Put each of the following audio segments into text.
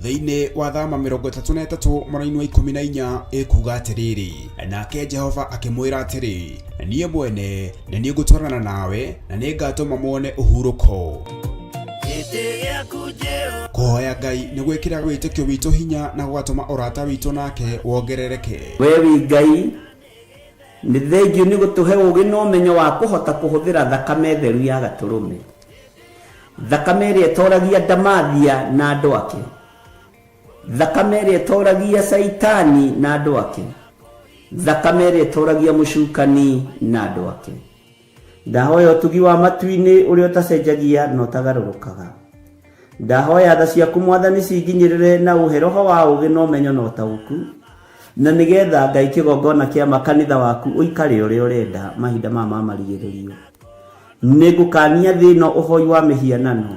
Thĩinĩ wa Thama 33 mũraini wa 14 ĩkuga atĩrĩrĩ, nake Jehova akĩmwĩra atĩrĩ, niĩ mwene nĩ niĩ ngũtwarana nawe na nĩ ngatũma muone ũhurũko. Kũhoya Ngai nĩ gwĩkĩraga wĩtĩkio witũ hinya na gũgatũma ũrata witũ nake wongerereke. We wĩ Ngai, nĩ thengiũ nĩ gũtũhe ũũgĩ na ũmenyo wa kũhota kũhũthĩra thakame theru ya Gatũrũme, thakame ĩrĩa ĩtoragia ndamathia na andũ ake, thakame ĩrĩa ĩtoragia Caitani na andũ ake, thakame ĩrĩa ĩtoragia mũcukani na andũ ake. Ndahoya ũtugi wa matu-inĩ ũrĩa ũtacenjagia na ũtagarũrũkaga. Ndahoya tha ciaku Mwathani cinginyĩrĩre na ũhe roho wa ũũgĩ na ũmenyo na ũtaũku, na nĩgetha Ngai kĩgongona kĩa makanitha waku ũikare ũrĩa ũrenda mahinda maya ma marigĩrĩrio. Nĩngũkania thĩ ĩno ũhoi wa mĩhianano,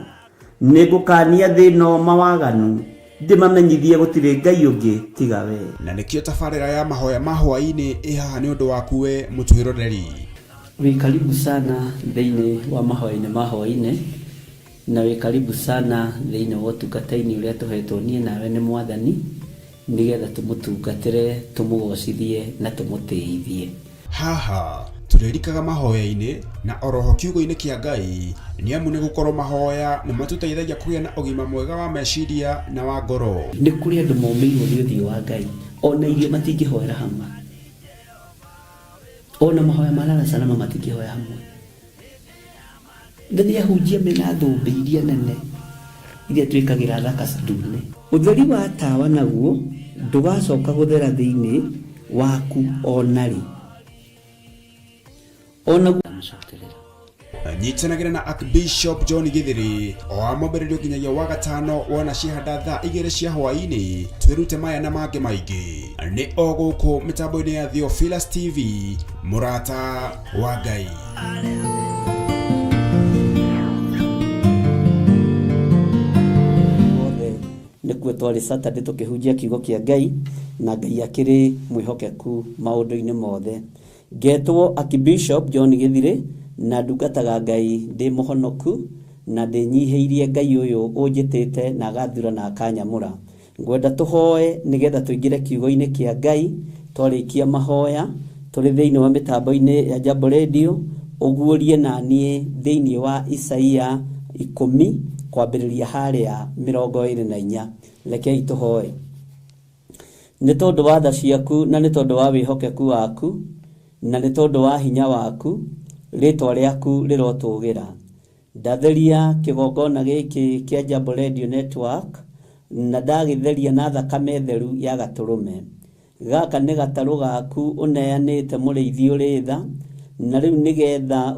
nĩngũkania thĩ ĩno mawaganu, ndĩmamenyithie gũtirĩ Ngai ũngĩ tiga we. Na nĩkĩo tabarĩra ya mahoya ma hwaĩ-inĩ ĩ haha nĩ ũndũ waku we mũtwĩroreri. Wĩ karibu sana thĩinĩ wa mahoya-inĩ ma hwaĩ-inĩ, na wĩ karibu sana thĩinĩ wa ũtungata-inĩ ũrĩa tũhetwo niĩ nawe nĩ Mwathani, nĩgetha tũmũtungatĩre, tũmũgocithie na tũmũtĩithie. Haha tũrĩrikaga mahoya-inĩ na oroho kiugo-inĩ kĩa Ngai, nĩ amu nĩ gũkorwo mahoya nĩ matũteithagia kũgĩa na ũgima mwega wa meciria na wa ngoro. Nĩ kũrĩ andũ momĩirwo nĩ ũthiũ wa Ngai, ona irio matingĩhoera hamwe, ona mahoya ma lala salama matingĩhoya hamwe. Na nĩ ahunjia mena thũmbĩ iria nene iria twĩkagĩra thaka ndune. Ũtheri wa tawa naguo ndũgacoka gũthera thĩinĩ waku o na rĩ. O naguo ndamũcokerera. Nyitanagĩra na Archbishop John Githiri o wa mwambĩrĩrio nginyagia wa gatano wona ciahanda thaa 2 cia hwaĩ-inĩ, twĩrute maya na mangĩ maingĩ. Nĩ o gũkũ mĩtambo-inĩ ya Theophilus TV, mũrata wa Ngai. Othe nĩkuo twarĩ Saturday tũkĩhunjia kiugo kĩa Ngai, na Ngai akĩrĩ mwĩhokeku maũndũ-inĩ mothe. Ngetwo Archbishop John Githiri na ndungataga Ngai ndĩ mũhonoku na ndĩnyihĩirie Ngai ũyũ ũnjĩtĩte na agathura na akanyamũra. Ngwenda tũhoe nĩgetha tũingĩre kiugo-inĩ kĩa Ngai. Twarĩkia mahoya tũrĩ thĩinĩ wa mĩtambo-inĩ ya Jambo Radio, ũguũrie na niĩ thĩinĩ wa Isaia 10 kwambĩrĩria harĩa 24. Rekei tũhoe. Nĩ tondũ wa tha ciaku na nĩ tondũ wa wĩhokeku waku na nĩ tondũ wa hinya waku, rĩtwa rĩaku rĩrotũgĩra. Ndatheria kĩgongona gĩkĩ kĩa Jambo Radio Network na ndagĩtheria na thakame theru ya Gatũrũme. Gaka nĩ gatarũ gaku ũneanĩte mũrĩithi ũrĩ tha, na rĩu nĩgetha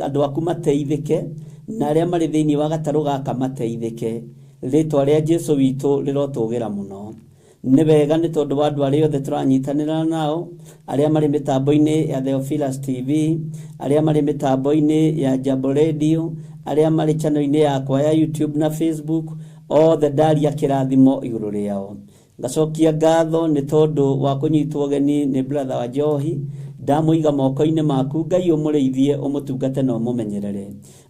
andũ aku mateithĩke na arĩa marĩ thĩinĩ wa gatarũ gaka mateithĩke. Rĩtwa rĩa Jesu witũ rĩrotũgĩra mũno. Nĩ wega nĩ tondũ wa andũ arĩa othe tũranyitanĩra nao, arĩa marĩ mĩtambo-inĩ ya Theophilus TV, arĩa marĩ mĩtambo-inĩ ya Jambo Radio, arĩa marĩ channel-inĩ yakwa ya YouTube na Facebook, othe ndaria kĩrathimo igũrũ rĩao. Ngacokia ngatho nĩ tondũ wa kũnyitwo ũgeni nĩ brother wa Njohi, ndamũiga moko-inĩ maku Ngai ũmũrĩithie, ũmũtungate na ũmũmenyerere.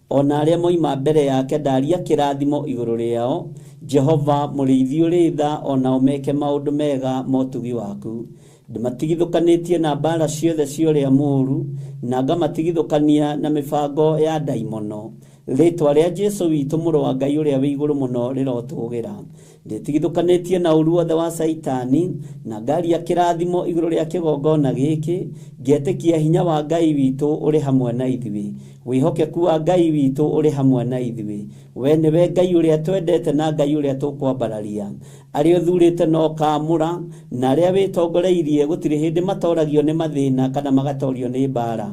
Ona arĩa moima mbere yake ndaria kĩrathimo igũrũ rĩao, Jehova mũrĩithi ũrĩ tha, onao meke maũndũ mega motugi waku. Ndĩmatigithũkanĩtie na mbara ciothe cia ũrĩa mũũru, na ngamatigithũkania na mĩbango ya ndaimono. Rĩtwa rĩa Jesu witũ mũrũ wa Ngai ũrĩa wĩ igũrũ mũno rĩrotũgĩra. Ndĩtigithũkanĩtie na ũru wothe wa Caitani, na ngaria kĩrathimo igũrũ rĩa kĩgongona gĩkĩ, ngetĩkia hinya wa Ngai witũ ũrĩ hamwe na ithuĩ. Wĩhokeku wa Ngai witũ ũrĩ hamwe na ithuĩ. We nĩwe Ngai ũrĩa twendete na Ngai ũrĩa tũkwambararia. Arĩa ũthurĩte na ũkaamũra, na arĩa wĩtongoreirie gũtirĩ hĩndĩ matoragio nĩ mathĩna kana magatorio nĩ mbara.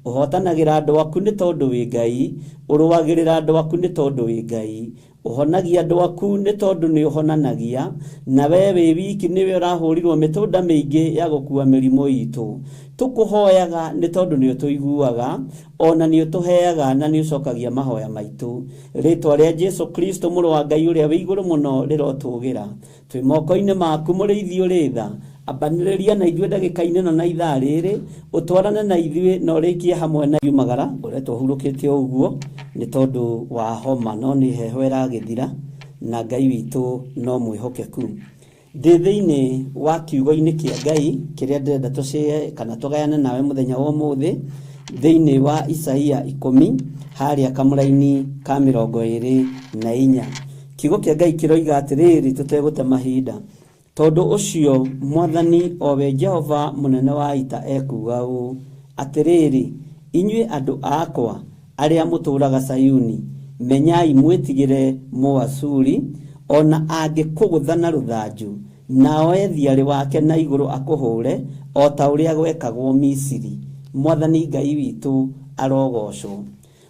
Ũhotanagĩra andũ aku nĩ tondũ wĩ Ngai, ũrũagĩrĩra andũ aku nĩ tondũ wĩ Ngai. Ũhonagia andũ aku nĩ tondũ nĩ ũhonanagia, na we wĩ wiki nĩwe ũrahũrirwo mĩtũnda mĩingĩ ya gũkua mĩrimũ itũ. Tũkũhoyaga nĩ tondũ nĩ ũtũiguaga, ona nĩ ũtũheaga na nĩ ũcokagia mahoya maitũ. Rĩtwa rĩa Jesu Kristo mũrũ wa Ngai ũrĩa wĩ igũrũ mũno rĩrotũgĩra. Twĩ moko-inĩ maku mũrĩithi ũrĩ tha, ambanĩrĩria na ithuĩ ndagĩka-inĩ ĩno na ithaa rĩrĩ, ũtwarane na ithuĩ na ũrĩkie hamwe na yumagara. Ngoretwo hurũkĩte o ũguo nĩ tondũ wa homa, no nĩ heho ĩragĩthira. Na Ngai witũ no mwĩhokeku. Ndĩ thĩinĩ wa kiugo-inĩ kĩa Ngai kĩrĩa ndĩrenda tũcĩe kana tũgayane nawe mũthenya wa ũmũthĩ, thĩinĩ wa Isaia 10 harĩa kamũraini ka 24. Kiugo kĩa Ngai kĩroiga atĩrĩrĩ, tũtegũte mahinda, tondũ ũcio Mwathani o we Jehova mũnene wa ita ekuuga ũũ, atĩrĩrĩ, inyuĩ andũ akwa arĩa mũtũũraga Sayuni, menyai mwĩtigĩre Mũasuri, o na angĩkũgũtha na rũthanju, na oe thiarĩ wake na igũrũ akũhũre, o ta ũrĩa gwekagwo Misiri. Mwathani Ngai witũ arogocwo.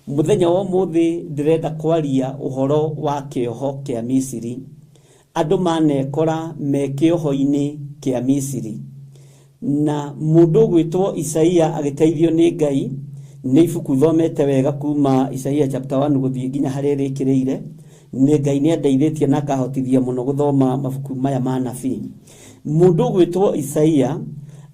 Mũthenya wa ũmũthĩ ndĩrenda kwaria ũhoro wa kĩoho kĩa Misiri. Andũ manekora me kĩoho-inĩ kĩa Misiri. Na mũndũ ũgwĩtwo Isaia agĩteithio nĩ Ngai, nĩ ibuku thomete wega kuma Isaia chapter 1 gũthiĩ nginya harĩa ĩrĩkĩrĩire. Nĩ Ngai nĩ andeithĩtie na akahotithia mũno gũthoma mabuku maya ma nabii. Mũndũ ũgwĩtwo Isaia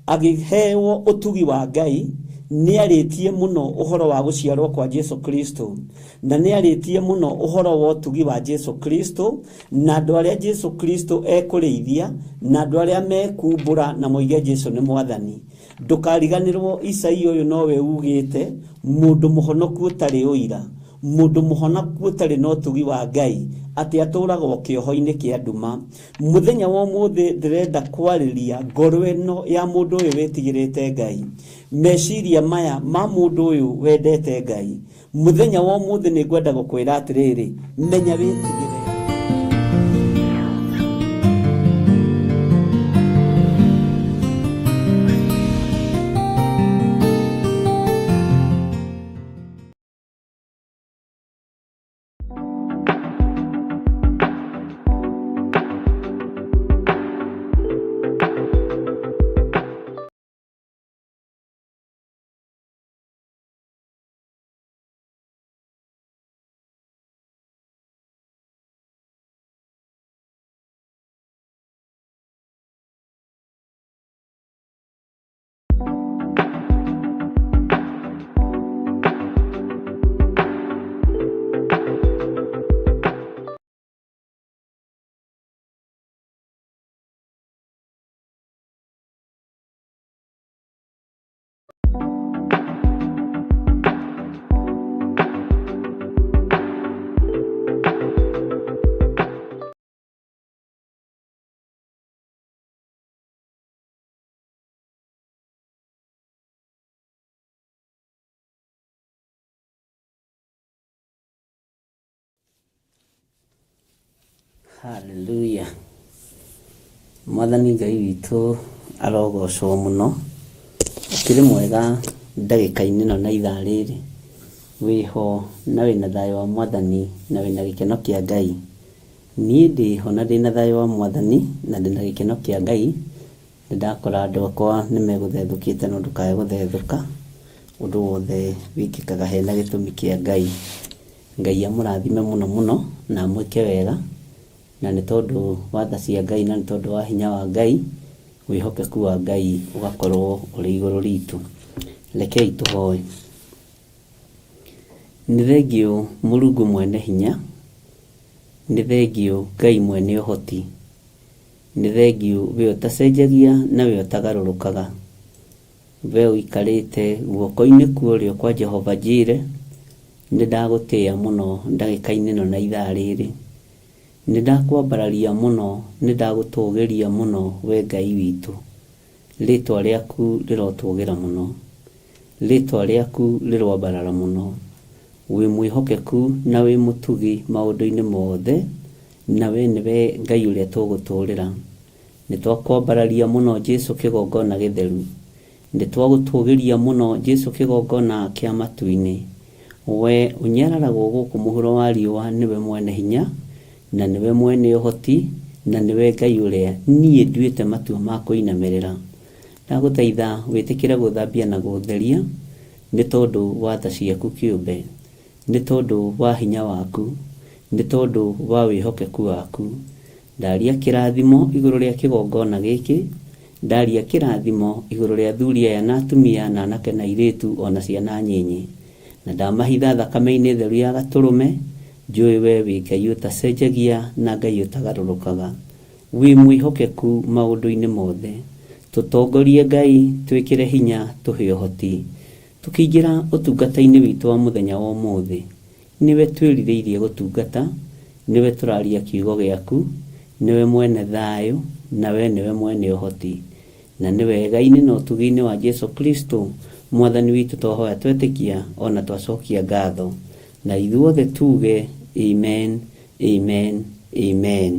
agĩheo ũtugi wa Ngai, nĩ arĩtie mũno ũhoro wa gũciarwo kwa Jesu Kristo, na nĩ arĩtie mũno ũhoro wa ũtugi wa Jesu Kristo, na andũ arĩa Jesu Kristo ekũrĩithia, na andũ arĩa mekumbũra na moige Jesu nĩ Mwathani. Ndũkariganĩrwo Isaia ũyũ nowe ugĩte mũndũ mũhonoku ũtarĩ ũira, mũndũ mũhonoku ũtarĩ na ũtugi wa Ngai, atĩ atũũraga o kĩoho-inĩ kĩa nduma. Mũthenya wa ũmũthĩ ndĩrenda kwarĩria ngoro ĩno ya mũndũ ũyũ wĩtigĩrĩte Ngai, meciria maya ma mũndũ ũyũ wendete Ngai. Mũthenya wa ũmũthĩ nĩ ngwenda gũkwĩra atĩrĩrĩ, menya wĩtigĩre. Hallelujah. Mwathani Ngai witũ arogocwo mũno. Ũkĩrĩ mwega ndagĩka-inĩ ĩno na ithaa rĩrĩ, wĩho na wĩna thayũ wa Mwathani na wĩna gĩkeno kĩa Ngai. Niĩ ndĩho na ndĩna thayũ wa Mwathani na ndĩna gĩkeno kĩa Ngai. Nĩ ndakora andũ akwa nĩ megũthethũkĩte no ndũkae gũthethũka. Ũndũ wothe wĩkĩkaga hena gĩtũmi kĩa Ngai. Ngai amũrathime mũno mũno na amwĩke wega, na nĩ tondũ wa tha cia Ngai na nĩ tondũ wa hinya wa Ngai, wĩhokeku wa Ngai ũgakorwo ũrĩ igũrũ ritũ. Rekei tũhoe. Nĩ thengiũ Mũrungu mwene hinya, nĩ thengiũ Ngai mwene ũhoti, nĩ thengiũ we ũtacenjagia na we ũtagarũrũkaga. We ũikarĩte guoko-inĩ kwa ũrĩo kwa Jehova Jire, nĩ ndagũtĩĩa mũno ndagĩka-inĩ ĩno na ithaa rĩrĩ. Nĩ ndakwambararia mũno, nĩ ndagũtũũgĩria mũno, we Ngai witũ. Rĩĩtwa rĩaku rĩrotũũgĩra mũno. Rĩĩtwa rĩaku rĩroambarara mũno. Wĩ mwĩhokeku na wĩ mũtugi maũndũ-inĩ mothe, na we nĩwe Ngai ũrĩa tũgũtũũrĩra. Nĩ twakwambararia mũno Jesu kĩgongona gĩtheru. Nĩ twagũtũũgĩria mũno Jesu kĩgongona kĩa matu-inĩ. We ũnyararagwo gũkũ mũhuro wa riũa nĩwe mwene hinya, na nĩwe mwene ũhoti, na nĩwe Ngai ũrĩa niĩ nduĩte matua ma kũinamĩrĩra. Ndagũthaitha wĩtĩkĩre gũthambia na gũtheria nĩ tondũ wa tha ciaku kĩũmbe. Nĩ tondũ wa hinya waku, nĩ tondũ wa wĩhokeku waku. Ndaria kĩrathimo igũrũ rĩa kĩgongona gĩkĩ, ndaria kĩrathimo igũrũ rĩa athuri aya na atumia na anake na airĩtu o na ciana nyinyi. Na ndamahitha thakame-inĩ theru ya Gatũrũme, Njũĩ we wĩ Ngai ũtacenjagia na Ngai ũtagarũrũkaga, wĩ mwĩhokeku maũndũ-inĩ mothe. Tũtongorie Ngai, twĩkĩre hinya, tũhe ũhoti. Tũkĩingĩra ũtungata-inĩ witũ wa mũthenya wa ũmũthĩ, nĩwe twĩrirĩirie gũtungata, nĩwe tũraria kiugo gĩaku, nĩwe mwene thayũ, na we nĩwe mwene ũhoti. Na nĩ wega-inĩ na ũtugi-inĩ wa Jesu Kristo mwathani witũ twahoya twetĩkia ona twacokia ngatho. Na ithuothe tuge amen, amen, amen.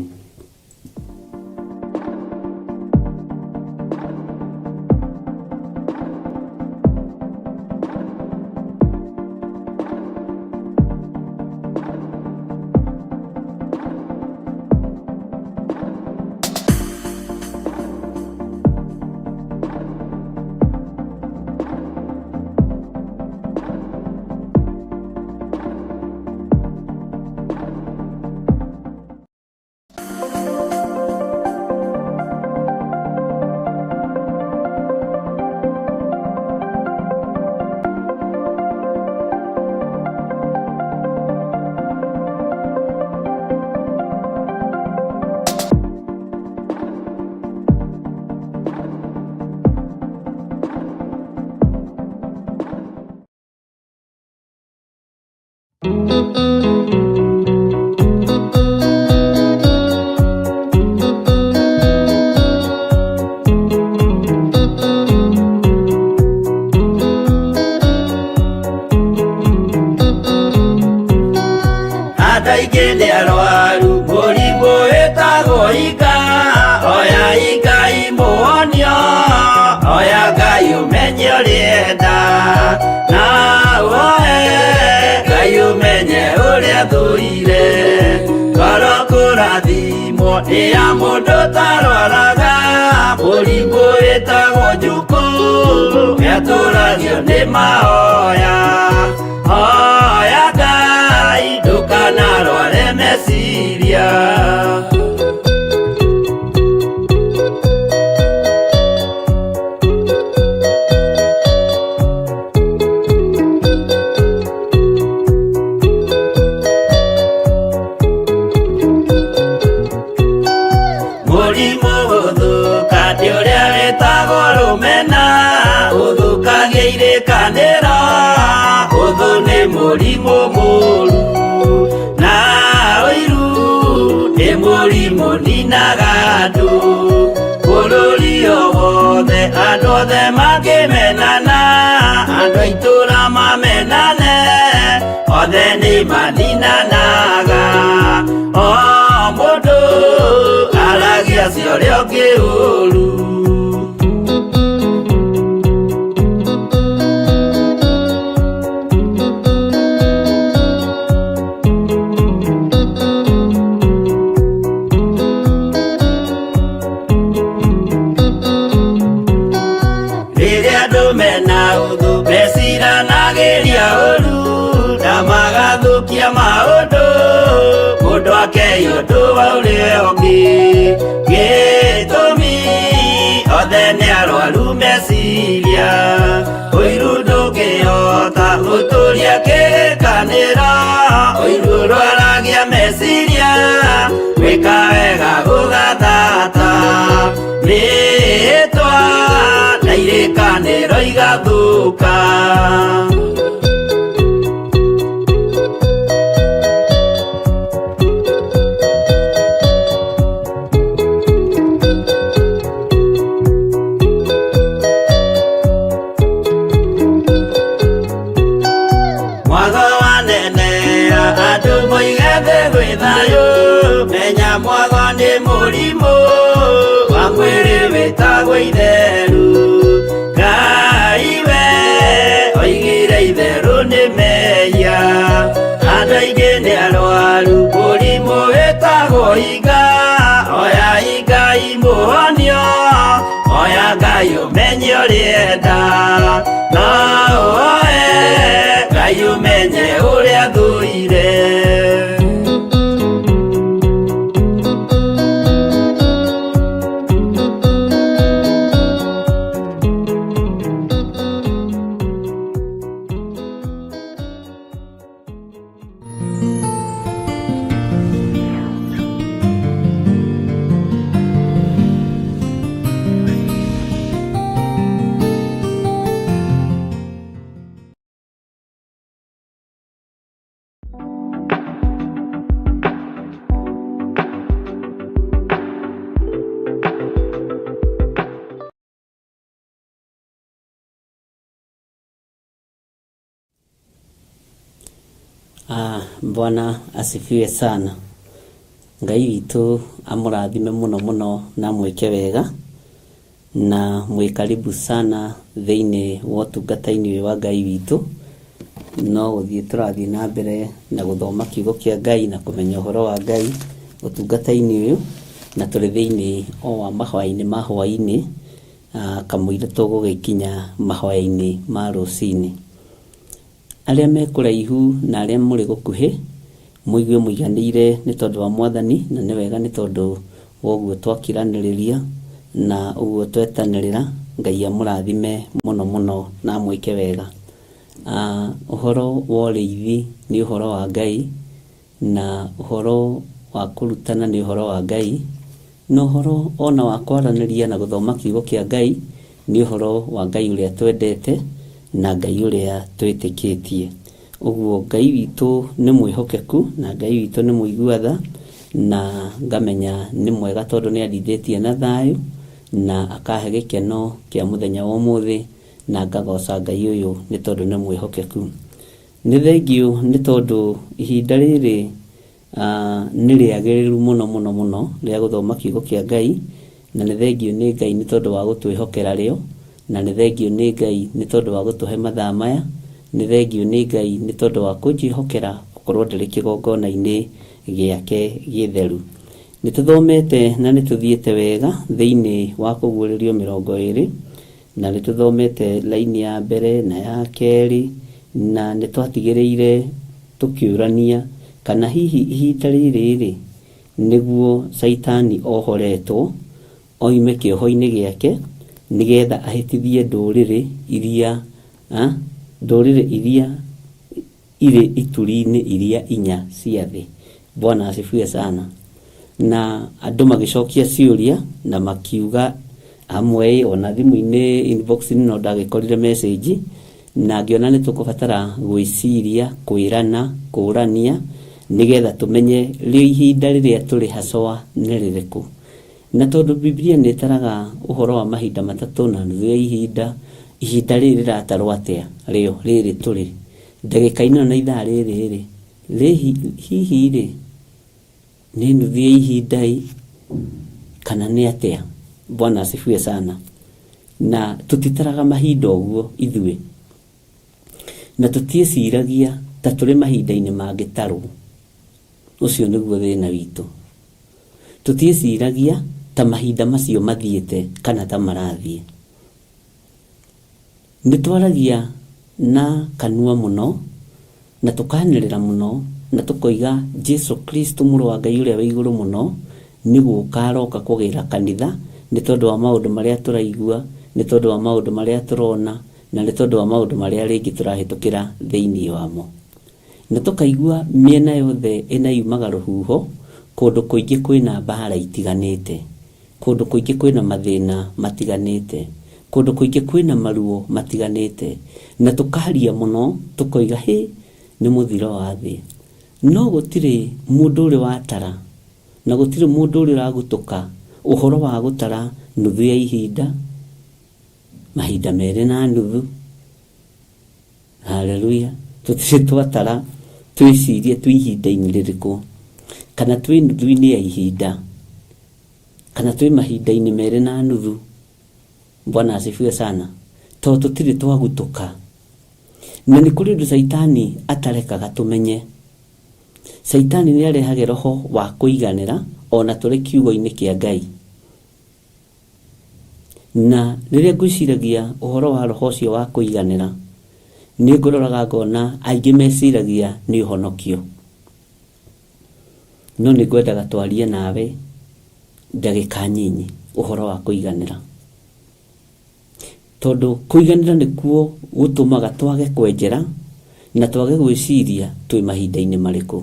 Andũ aingĩ nĩ arwaru mũrimũ wĩtagwo ika, oya Ngai mũhonio, oya Ngai ũmenye ũrĩa na woe Ngai ũmenye ũrĩa thũire. Ngoro kũrathimwo nĩ ya mũndũ ũtarwaraga, mũrimũ wĩtagwo njukũ nĩatũragio nĩ mahoya. Hoya Ngai ndũkanarware meciria. Mũrimũ gũthũka nĩ ũrĩa wĩtagwo rũmena, ũthũkagia irĩkanĩro, ũthũ nĩ mũrimũ mũru, na ũiru nĩ mũrimũ ninaga andũ. Bũrũri o wothe andũ othe mangĩmenana, andũ a itũũra mamenane, othe nĩ maninanaga. O mũndũ aragia cia ũrĩa ũngĩ ũru. Rĩrĩa andũ mena ũthũ meciranagĩria ũru, na magathũkia maũndũ, mũndũ akei ũndũ wa ũrĩa ũngĩ. Gĩtũmi othe nĩ arwaru meciria, ũiru ndũngĩhota gũtũria kĩrĩkanĩro, ũiru ũrwaragia meciria, gwĩka wega gũgathata. Mĩĩtwa na irĩkanĩro igathũka. Mwago wanenea andũ moige thĩ gwĩ thayũ, menya mwago nĩ mũrimũ wa mwĩrĩ wĩtagwo itheru. Ngai we oigire itherũ nĩ mehia, andũ aingĩ nĩ arwaru mũrimũ wĩtagwo iga, oya Ngai mũhonio, oya Ngai ũmenye ũrĩa enda, na ũhoe Ngai ũmenye ũrĩa thũire. Ah, Bwana asifiwe sana. Ngai witũ amũrathime mũno mũno na amwĩke wega na mwĩ karibu sana thĩinĩ wa ũtungata-inĩ ũyũ wa Ngai witũ. No gũthiĩ tũrathiĩ na mbere na gũthoma kiugo kĩa Ngai na kũmenya ũhoro wa Ngai ũtungata-inĩ ũyũ, na tũrĩ thĩinĩ o wa mahoya-inĩ ma hwaĩ-inĩ, kamũira tũgũgĩkinya mahoya-inĩ ma rũcinĩ. Arĩa me kũraihu na arĩa mũrĩ gũkuhĩ, mũigue mũiganĩire nĩ tondũ wa Mwathani, na nĩ wega nĩ tondũ wa ũguo twakiranĩrĩria na ũguo twetanĩrĩra. Ngai amũrathime mũno mũno na amwĩke wega. Ũhoro wa ũrĩithi nĩ ũhoro wa Ngai, na ũhoro wa kũrutana nĩ ũhoro wa Ngai, na ũhoro ona wa kwaranĩria na gũthoma kiugo kĩa Ngai nĩ ũhoro wa Ngai ũrĩa twendete na Ngai ũrĩa twĩtĩkĩtie. Ũguo Ngai witũ nĩ mwĩhokeku na Ngai witũ nĩ mũigua tha, na ngamenya nĩ mwega tondũ nĩ andindĩtie na thayũ na akahe gĩkeno kĩa mũthenya wa ũmũthĩ, na ngagoca Ngai ũyũ nĩ tondũ nĩ mwĩhokeku. Nĩ thengiũ nĩ tondũ ihinda rĩrĩ nĩ rĩagĩrĩru mũno mũno mũno rĩa gũthoma kiugo kĩa Ngai, na nĩ thengiũ nĩ Ngai nĩ tondũ wa gũtwĩhokera rĩo, na nĩ thengiũ nĩ Ngai nĩ tondũ wa gũtũhe mathaa maya, nĩ thengiũ nĩ Ngai nĩ tondũ wa kũnjĩhokera gũkorwo ndĩrĩ kĩgongona-inĩ gĩake gĩtheru. Nĩ tũthomete na nĩ tũthiĩte wega thĩinĩ wa Kũguũrĩrio 20, na nĩ tũthomete laini ya mbere na ya kerĩ, na nĩ twatigĩrĩire tũkĩũrania kana hihi ihinda rĩrĩ-rĩ, nĩguo Caitani ohoretwo oime kĩoho-inĩ gĩake nĩgetha ahĩtithie ndũrĩrĩ iria, ndũrĩrĩ iria irĩ ituri-inĩ iria inya cia thĩ. Bwana asifiwe sana. Na andũ magĩcokia ciũria na makiuga amwe ona thimũ-inĩ inbox-inĩ no ndagĩkorire message, na ngĩona nĩ tũkũbatara gwĩciria, kwĩrana, kũrania nĩgetha tũmenye rĩo ihinda rĩrĩa tũrĩ hacoa nĩ rĩrĩkũ. Na tondũ Biblia nĩ ĩtaraga ũhoro wa mahinda matatũ na nuthu ya ihinda, ihinda rĩrĩ rĩratarwo atĩa rĩo rĩrĩ tũrĩ ndagĩka ĩno na ithaa rĩrĩ rĩ, hihi rĩ nĩ nuthu ya ihinda ĩ kana nĩ atĩa? Bwana asifiwe sana. Na tũtitaraga mahinda ũguo ithuĩ, na tũtiĩciragia ta tũrĩ mahinda-inĩ mangĩtarwo. Ũcio nĩguo thĩna witũ. Tũtiĩciragia ta mahinda macio mathiĩte kana ta marathiĩ. Nĩ twaragia na kanua mũno na tũkanĩrĩra mũno na tũkoiga Jesu Kristo mũrũ wa Ngai ũrĩa wĩ igũrũ mũno nĩ gũka aroka kũgĩra kanitha, nĩ tondũ wa maũndũ marĩa tũraigua, nĩ tondũ wa maũndũ marĩa tũrona, na nĩ tondũ wa maũndũ marĩa rĩngĩ tũrahĩtũkĩra thĩinĩ wamo. Na tũkaigua mĩena yothe ĩnayumaga rũhuho, kũndũ kũingĩ kwĩna mbara itiganĩte, kũndũ kũingĩ kwĩna mathĩna matiganĩte, kũndũ kũingĩ kwĩna maruo matiganĩte, na tũkaria mũno tũkoiga hĩ nĩ mũthiro wa thĩ. No gũtirĩ mũndũ ũrĩ watara, na gũtirĩ mũndũ ũrĩ ũragutũka ũhoro wa gũtara nuthu ya ihinda, mahinda merĩ na nuthu. Haleluya. Tũtirĩ twatara twĩcirie twĩ ihinda-inĩ rĩrĩkũ, kana twĩ nuthu-inĩ ya ihinda, kana twĩ mahinda-inĩ merĩ na nuthu. Bwana asifiwe sana. Tondũ tũtirĩ twagutũka. Na nĩ kũrĩ ũndũ Caitani atarekaga tũmenye. Caitani nĩ arehage roho wa kũiganĩra ona tũrĩ kiugo-inĩ kĩa Ngai. Na rĩrĩa ngwĩciragia ũhoro wa roho ũcio wa kũiganĩra, nĩ ngũroraga ngona aingĩ meciragia nĩ ũhonokio. No nĩ ngwendaga twarie nawe ndagĩka nyinyi ũhoro wa kũiganĩra. Tondũ kũiganĩra nĩkuo gũtũmaga twage kwenjera na twage gwĩciria twĩ mahinda-inĩ marĩkũ.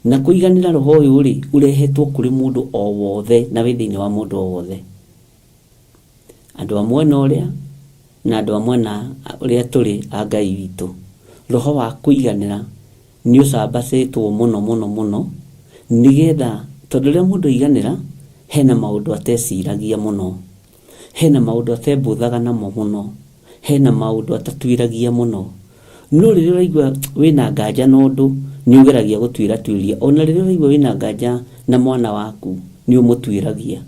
Na kũiganĩra roho ũyũ rĩ, ũrehetwo kũrĩ mũndũ o wothe na wĩ thĩinĩ wa mũndũ o wothe. Andũ a mwena ũrĩa na andũ a mwena ũrĩa tũrĩ a Ngai witũ. Roho wa kũiganĩra nĩ ũcambacĩtwo mũno mũno mũno, nĩgetha tondũ rĩrĩa mũndũ aiganĩra, hena maũndũ ateciragia mũno, hena maũndũ atembũthaga namo mũno, hena maũndũ atatuĩragia mũno. No rĩrĩa ũraigua wĩna nganja na ũndũ, nĩ ũgeragia gũtuĩratuĩria. Ona rĩrĩa ũraigua wĩna nganja na mwana waku, nĩ ũmũtuĩragia.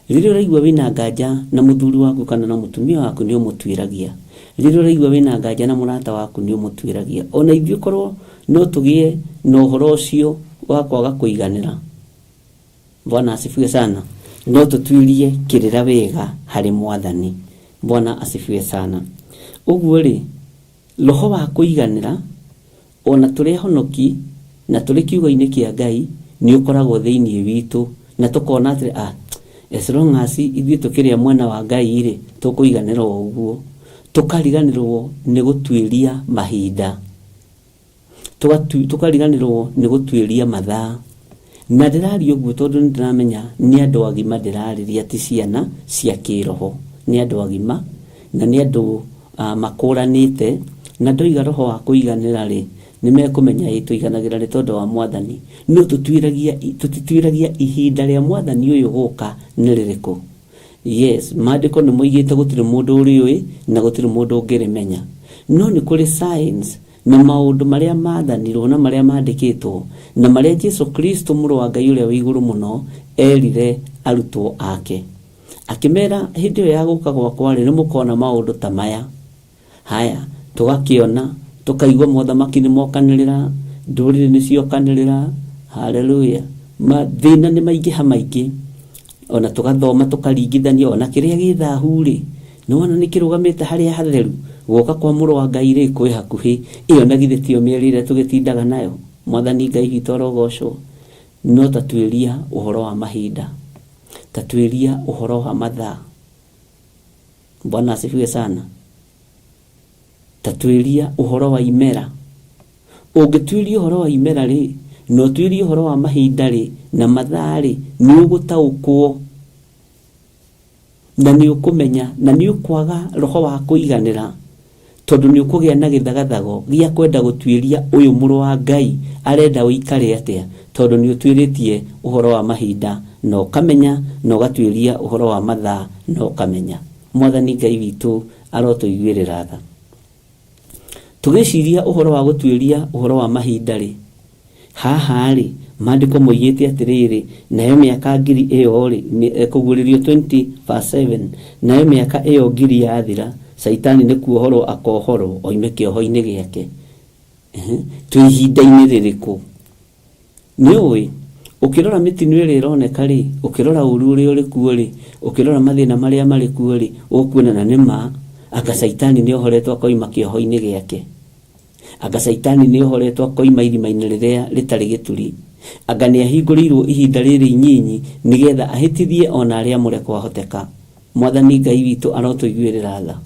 Rĩrĩa ũraigua wĩna nganja na mũthuri waku kana na mũtumia waku, nĩ ũmũtuĩragia. Rĩrĩa ũraigua wĩna nganja na mũrata waku, nĩ ũmũtuĩragia. Ona ithuĩ korwo no tũgĩe na ũhoro ũcio wa kwaga kũiganĩra, Bwana asifiwe sana, no tũtuĩrie kĩrĩra wega harĩ Mwathani. Bwana asifiwe sana. Ũguo rĩ, roho wa kũiganĩra ona tũrĩ ahonoki na tũrĩ kiugo-inĩ kĩa Ngai nĩ ũkoragwo thĩinĩ witũ, na tũkona atĩ as long as ithuĩ tũkĩrĩ a mwena wa Ngai rĩ, tũkũiganĩra o ũguo. Tũkariganĩrwo nĩ gũtuĩria mahinda, tũkariganĩrwo nĩ gũtuĩria mathaa. Na ndĩraria ũguo tondũ nĩ ndĩramenya nĩ andũ agima ndĩrarĩria, ti ciana cia kĩroho, nĩ andũ agima na nĩ andũ makũranĩte. Na ndoiga roho wa kũiganĩra rĩ, nĩ mekũmenya ĩ tũiganagĩra nĩ tondũ wa Mwathani. No tũtituĩragia ihinda rĩa Mwathani ũyũ gũka nĩ rĩrĩkũ. Yes, maandĩko nĩ moigĩte gũtirĩ mũndũ ũrĩũĩ na gũtirĩ mũndũ ũngĩrĩmenya. No nĩ kũrĩ signs na maũndũ marĩa maathanirwo na marĩa maandĩkĩtwo na marĩa Jesu Kristo mũrũ wa Ngai ũrĩa wĩ igũrũ mũno erire arutwo ake. Akĩmera hĩndĩ ĩyo ya gũka gwakwa rĩ, nĩ mũkona maũndũ ta maya. Haya, tũgakĩona, tũkaigua mothamaki nĩ mokanĩrĩra, ndũrĩrĩ nĩ ciokanĩrĩra, haleluya. Mathĩna nĩ maingĩha maingĩ, ona tũgathoma tũkaringithania, ona kĩrĩa gĩ thahu rĩ, nĩ wona nĩ kĩrũgamĩte harĩa hatheru, gũka kwa mũrũ wa Ngai rĩ kwĩ hakuhĩ. Ĩyo na githĩ tiyo mĩario ĩrĩa tũgĩtindaga nayo? Mwathani Ngai witũ arogocwo. No ta tuĩria ũhoro wa mahinda, ta tuĩria ũhoro wa mathaa. Bwana asifiwe sana. Ta tuĩria ũhoro wa imera. Ũngĩtuĩria ũhoro wa imera rĩ, na ũtuĩrie ũhoro wa mahinda rĩ, na mathaa rĩ, nĩ ũgũtaũkwo na nĩ ũkũmenya na nĩ ũkwaga roho wa kũiganĩra, tondũ nĩ ũkũgĩa na gĩthagathago gĩa kwenda gũtuĩria ũyũ mũrũ wa Ngai arenda ũikare atĩa, tondũ nĩ ũtuĩrĩtie ũhoro wa mahinda na ũkamenya, na ũgatuĩria ũhoro wa mathaa na ũkamenya. Mwathani Ngai witũ arotũiguĩrĩra tha. Tũgĩciria ũhoro wa gũtuĩria ũhoro wa mahinda rĩ, haha rĩ, maandĩko moigĩte atĩrĩrĩ, nayo mĩaka ngiri ĩyo rĩ, kũguũrĩrio 20 verse 7, nayo mĩaka ĩyo ngiri yathira, Caitani nĩ kuohorwo akohorwo oime kĩoho-inĩ gĩake. Twĩ ihinda-inĩ rĩrĩkũ? Nĩ ũĩ, ũkĩrora mĩtino ĩrĩa ĩroneka rĩ, ũkĩrora ũru ũrĩa ũrĩ kuo rĩ, ũkĩrora mathĩna marĩa marĩ kuo rĩ, ũkuona na nĩ ma, anga Caitani nĩ ohoretwo akoima kĩoho-inĩ gĩake. Anga Caitani nĩ ohoretwo akoima irima-inĩ rĩrĩa rĩtarĩ gĩturi. Anga nĩ ahingũrĩirwo ihinda rĩrĩ inyinyi nĩgetha ahĩtithie o na arĩa amũre kwahoteka. Mwathani Ngai witũ arotũiguĩrĩra tha.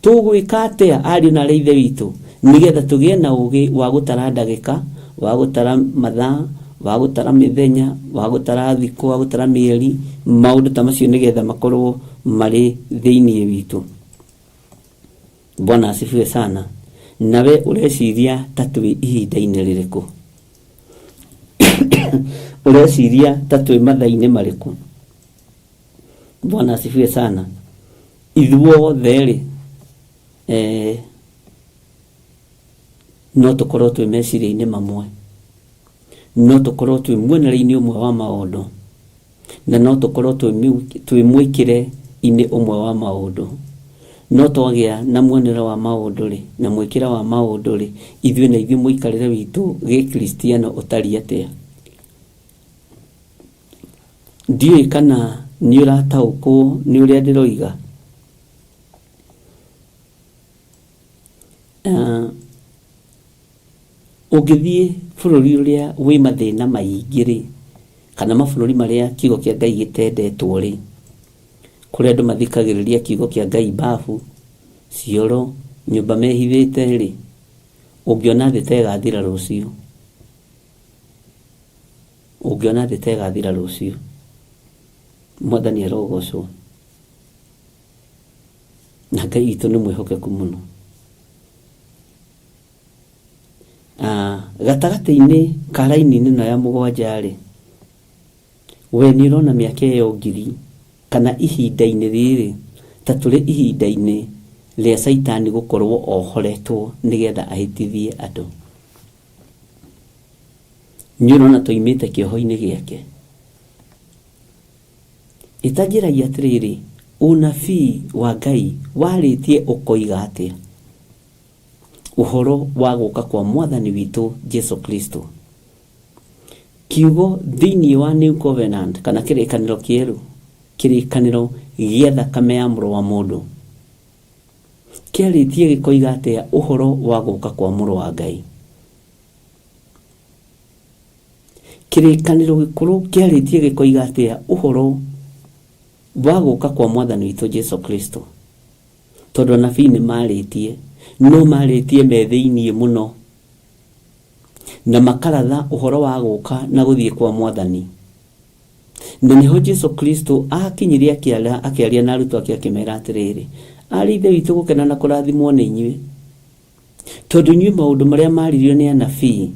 Tũgwĩka atĩa, ariũ na aarĩ a Ithe witũ, nĩgetha tũgĩe na ũũgĩ wa gũtara ndagĩka, wa gũtara mathaa, wa gũtara mĩthenya, wa gũtara thikũ, wa gũtara mĩeri, maũndũ ta macio nĩgetha makorwo marĩ thĩinĩ witũ? Bwana asifiwe sana. Nawe ũreciria ta twĩ ihinda-inĩ rĩrĩkũ? Ũreciria ta twĩ mathaa-inĩ marĩkũ? Bwana asifiwe sana. Ithuothe rĩ, no tũkorwo twĩ meciria-inĩ mamwe, no tũkorwo twĩ muonere-inĩ ũmwe wa maũndũ, na no tũkorwo twĩ mwĩkĩre-inĩ ũmwe wa maũndũ. No twagĩa na muonere wa maũndũ rĩ, na mwĩkĩre wa maũndũ rĩ, ithuĩ na ithuĩ mũikarĩre witũ gĩkristiano ũtariĩ atĩa? Ndiũĩ kana nĩ ũrataũkwo nĩ ũrĩa ndĩroiga. Ũngĩthiĩ bũrũri ũrĩa wĩ mathĩna maingĩ rĩ, kana mabũrũri marĩa kiugo kĩa Ngai gĩtendetwo rĩ, kũrĩa andũ mathikagĩrĩria kiugo kĩa Ngai mbabu, cioro, nyũmba mehithĩte rĩ, ũngĩona thĩ ta ĩgathira rũciũ. Ũngĩona thĩ ta ĩgathira rũciũ. Mwathani arogocwo. Na Ngai witũ nĩ mwĩhokeku mũno. Gatagatĩ-inĩ ka raini ĩno ya mũgwanja rĩ, we nĩ ũrona mĩaka ĩyo ngiri kana ihinda-inĩ rĩrĩ ta tũrĩ ihinda-inĩ Rĩa Caitani gũkorwo ohoretwo nĩgetha ahĩtithie andũ. Nĩ ũrona tũimĩte kĩoho-inĩ gĩake. Ĩtanjĩragia atĩrĩrĩ, ũnabii wa Ngai warĩtie ũkoiga atĩa ũhoro wa gũka kwa Mwathani witũ Jesu Kristo? Kiugo thĩinĩ wa New Covenant kana kĩrĩkanĩro kĩerũ, kĩrĩkanĩro gĩa thakame ya mũrũ wa mũndũ, kĩarĩtie gĩkoiga atĩa ũhoro wa gũka kwa mũrũ wa Ngai? Kĩrĩkanĩro gĩkũrũ kĩarĩtie gĩkoiga atĩa ũhoro wa gũka kwa Mwathani witũ Jesu Kristo? Tondũ anabii nĩ marĩtie, no marĩtie me thĩinĩ mũno na makaratha ũhoro wa gũka na gũthiĩ kwa Mwathani. Na nĩho Jesu Kristo akinyire akĩaria na arutwo ake akĩmera atĩrĩrĩ, arĩ Ithe witũ gũkena na kũrathimwo nĩ inyuĩ, tondũ inyuĩ maũndũ marĩa maririo nĩ anabii,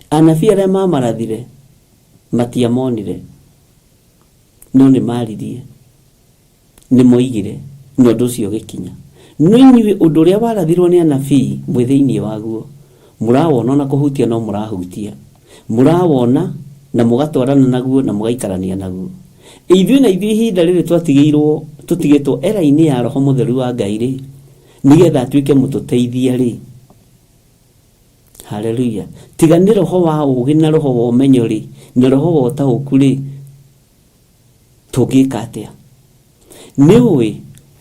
anabii arĩa mamarathire matiamonire, no nĩ maririe, nĩ moigire, na ũndũ ũcio ũgĩkinya. No inyuĩ ũndũ ũrĩa warathirwo nĩ anabii mwĩ thĩinĩ waguo, mũrawona ona kũhutia no mũrahutia, mũrawona na mũgatwarana naguo na mũgaikarania naguo. Ithuĩ na ithuĩ ihinda rĩrĩ twatigĩirwo tũtigĩtwo era-inĩ ya Roho Mũtheru wa Ngai rĩ, nĩgetha atuĩke mũtũteithia rĩ, haleluya, tiga nĩ roho wa ũũgĩ na roho wa ũmenyo rĩ, na roho wa ũtaũku rĩ, tũngĩka atĩa? Nĩ ũĩ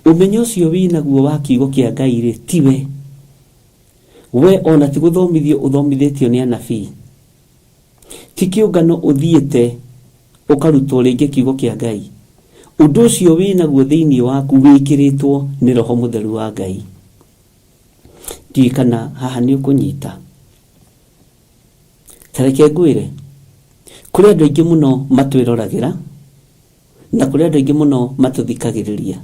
ũmenyo ũcio wĩnaguo wa kiugo kĩa Ngai rĩ, tiwe we ona ti gũthomithio ũthomithĩtio nĩ anabii, ti kĩũngano ũthiĩte ũkarutwo rĩngĩ kiugo kĩa Ngai. Ũndũ ũcio wĩnaguo thĩinĩ waku wĩkĩrĩtwo nĩ Roho Mũtheru wa Ngai. Ndiũĩ kana haha nĩ ũkũnyita. Ta reke ngwĩre, kũrĩ andũ aingĩ mũno matwĩroragĩra na kũrĩ andũ aingĩ mũno matũthikagĩrĩria,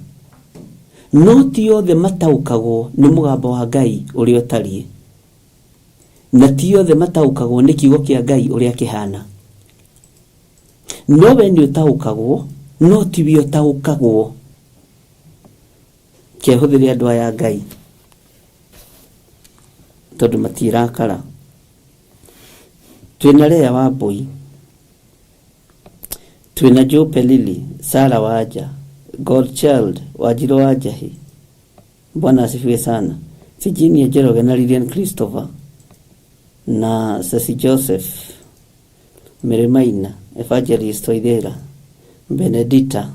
no ti othe mataũkagwo nĩ mũgambo wa Ngai ũrĩa ũtariĩ, na ti othe mataũkagwo nĩ kiugo kĩa Ngai ũrĩa kĩhana. No we nĩ ũtaũkagwo, no tiwe ũtaũkagwo. Kehũthĩre andũ aya a Ngai tondũ matirakara. Twĩna Lea Wambui, twĩna Joe Pelili, Sarah Wanja, Godchild, Wanjirũ wa Njahi, Bwana asifiwe sana, Virginia Njoroge na Lilian Christopher na Ceci Joseph, Mary Maina, Evangelist Waithera, Benedita,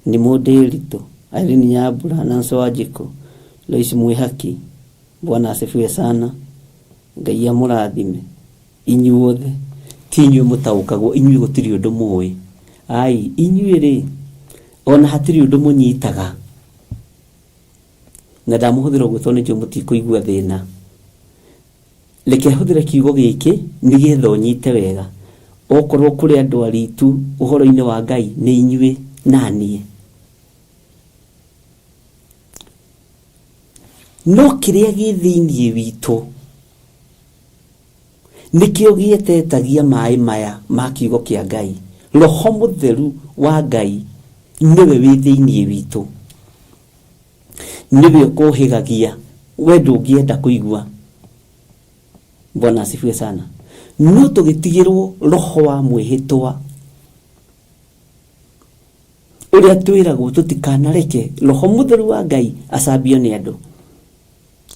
Nimũndĩritũ, Irene Nyambura, Nancy Wanjikũ, Lois Mwĩhaki, Bwana asifiwe sana, Ngai amũrathime inyuothe. Ti inyuĩ mũtaũkagwo, inyuĩ gũtirĩ ũndũ mũĩ. Ai, inyuĩ rĩ, ona hatirĩ ũndũ mũnyitaga. Na ndamũhũthĩra ũguo tondũ nĩnjũĩ mũtikũigua thĩna. Reke hũthĩre kiugo gĩkĩ nĩgetha ũnyite wega. Okorwo kũrĩ andũ aritu ũhoro-inĩ wa Ngai nĩ inyuĩ na niĩ. No kĩrĩa gĩ thĩinĩ witũ nĩkĩo gĩetetagia maĩ maya ma kiugo kĩa Ngai. Roho Mũtheru wa Ngai nĩwe wĩ thĩinĩ witũ, nĩwe ũkũhĩgagia we ndũngĩenda kũigua. Bwana asifiwe sana. No tũgĩtigĩrwo roho wa mwĩhĩtwa ũrĩa twĩragwo tũtikanareke Roho Mũtheru wa Ngai acambio nĩ andũ,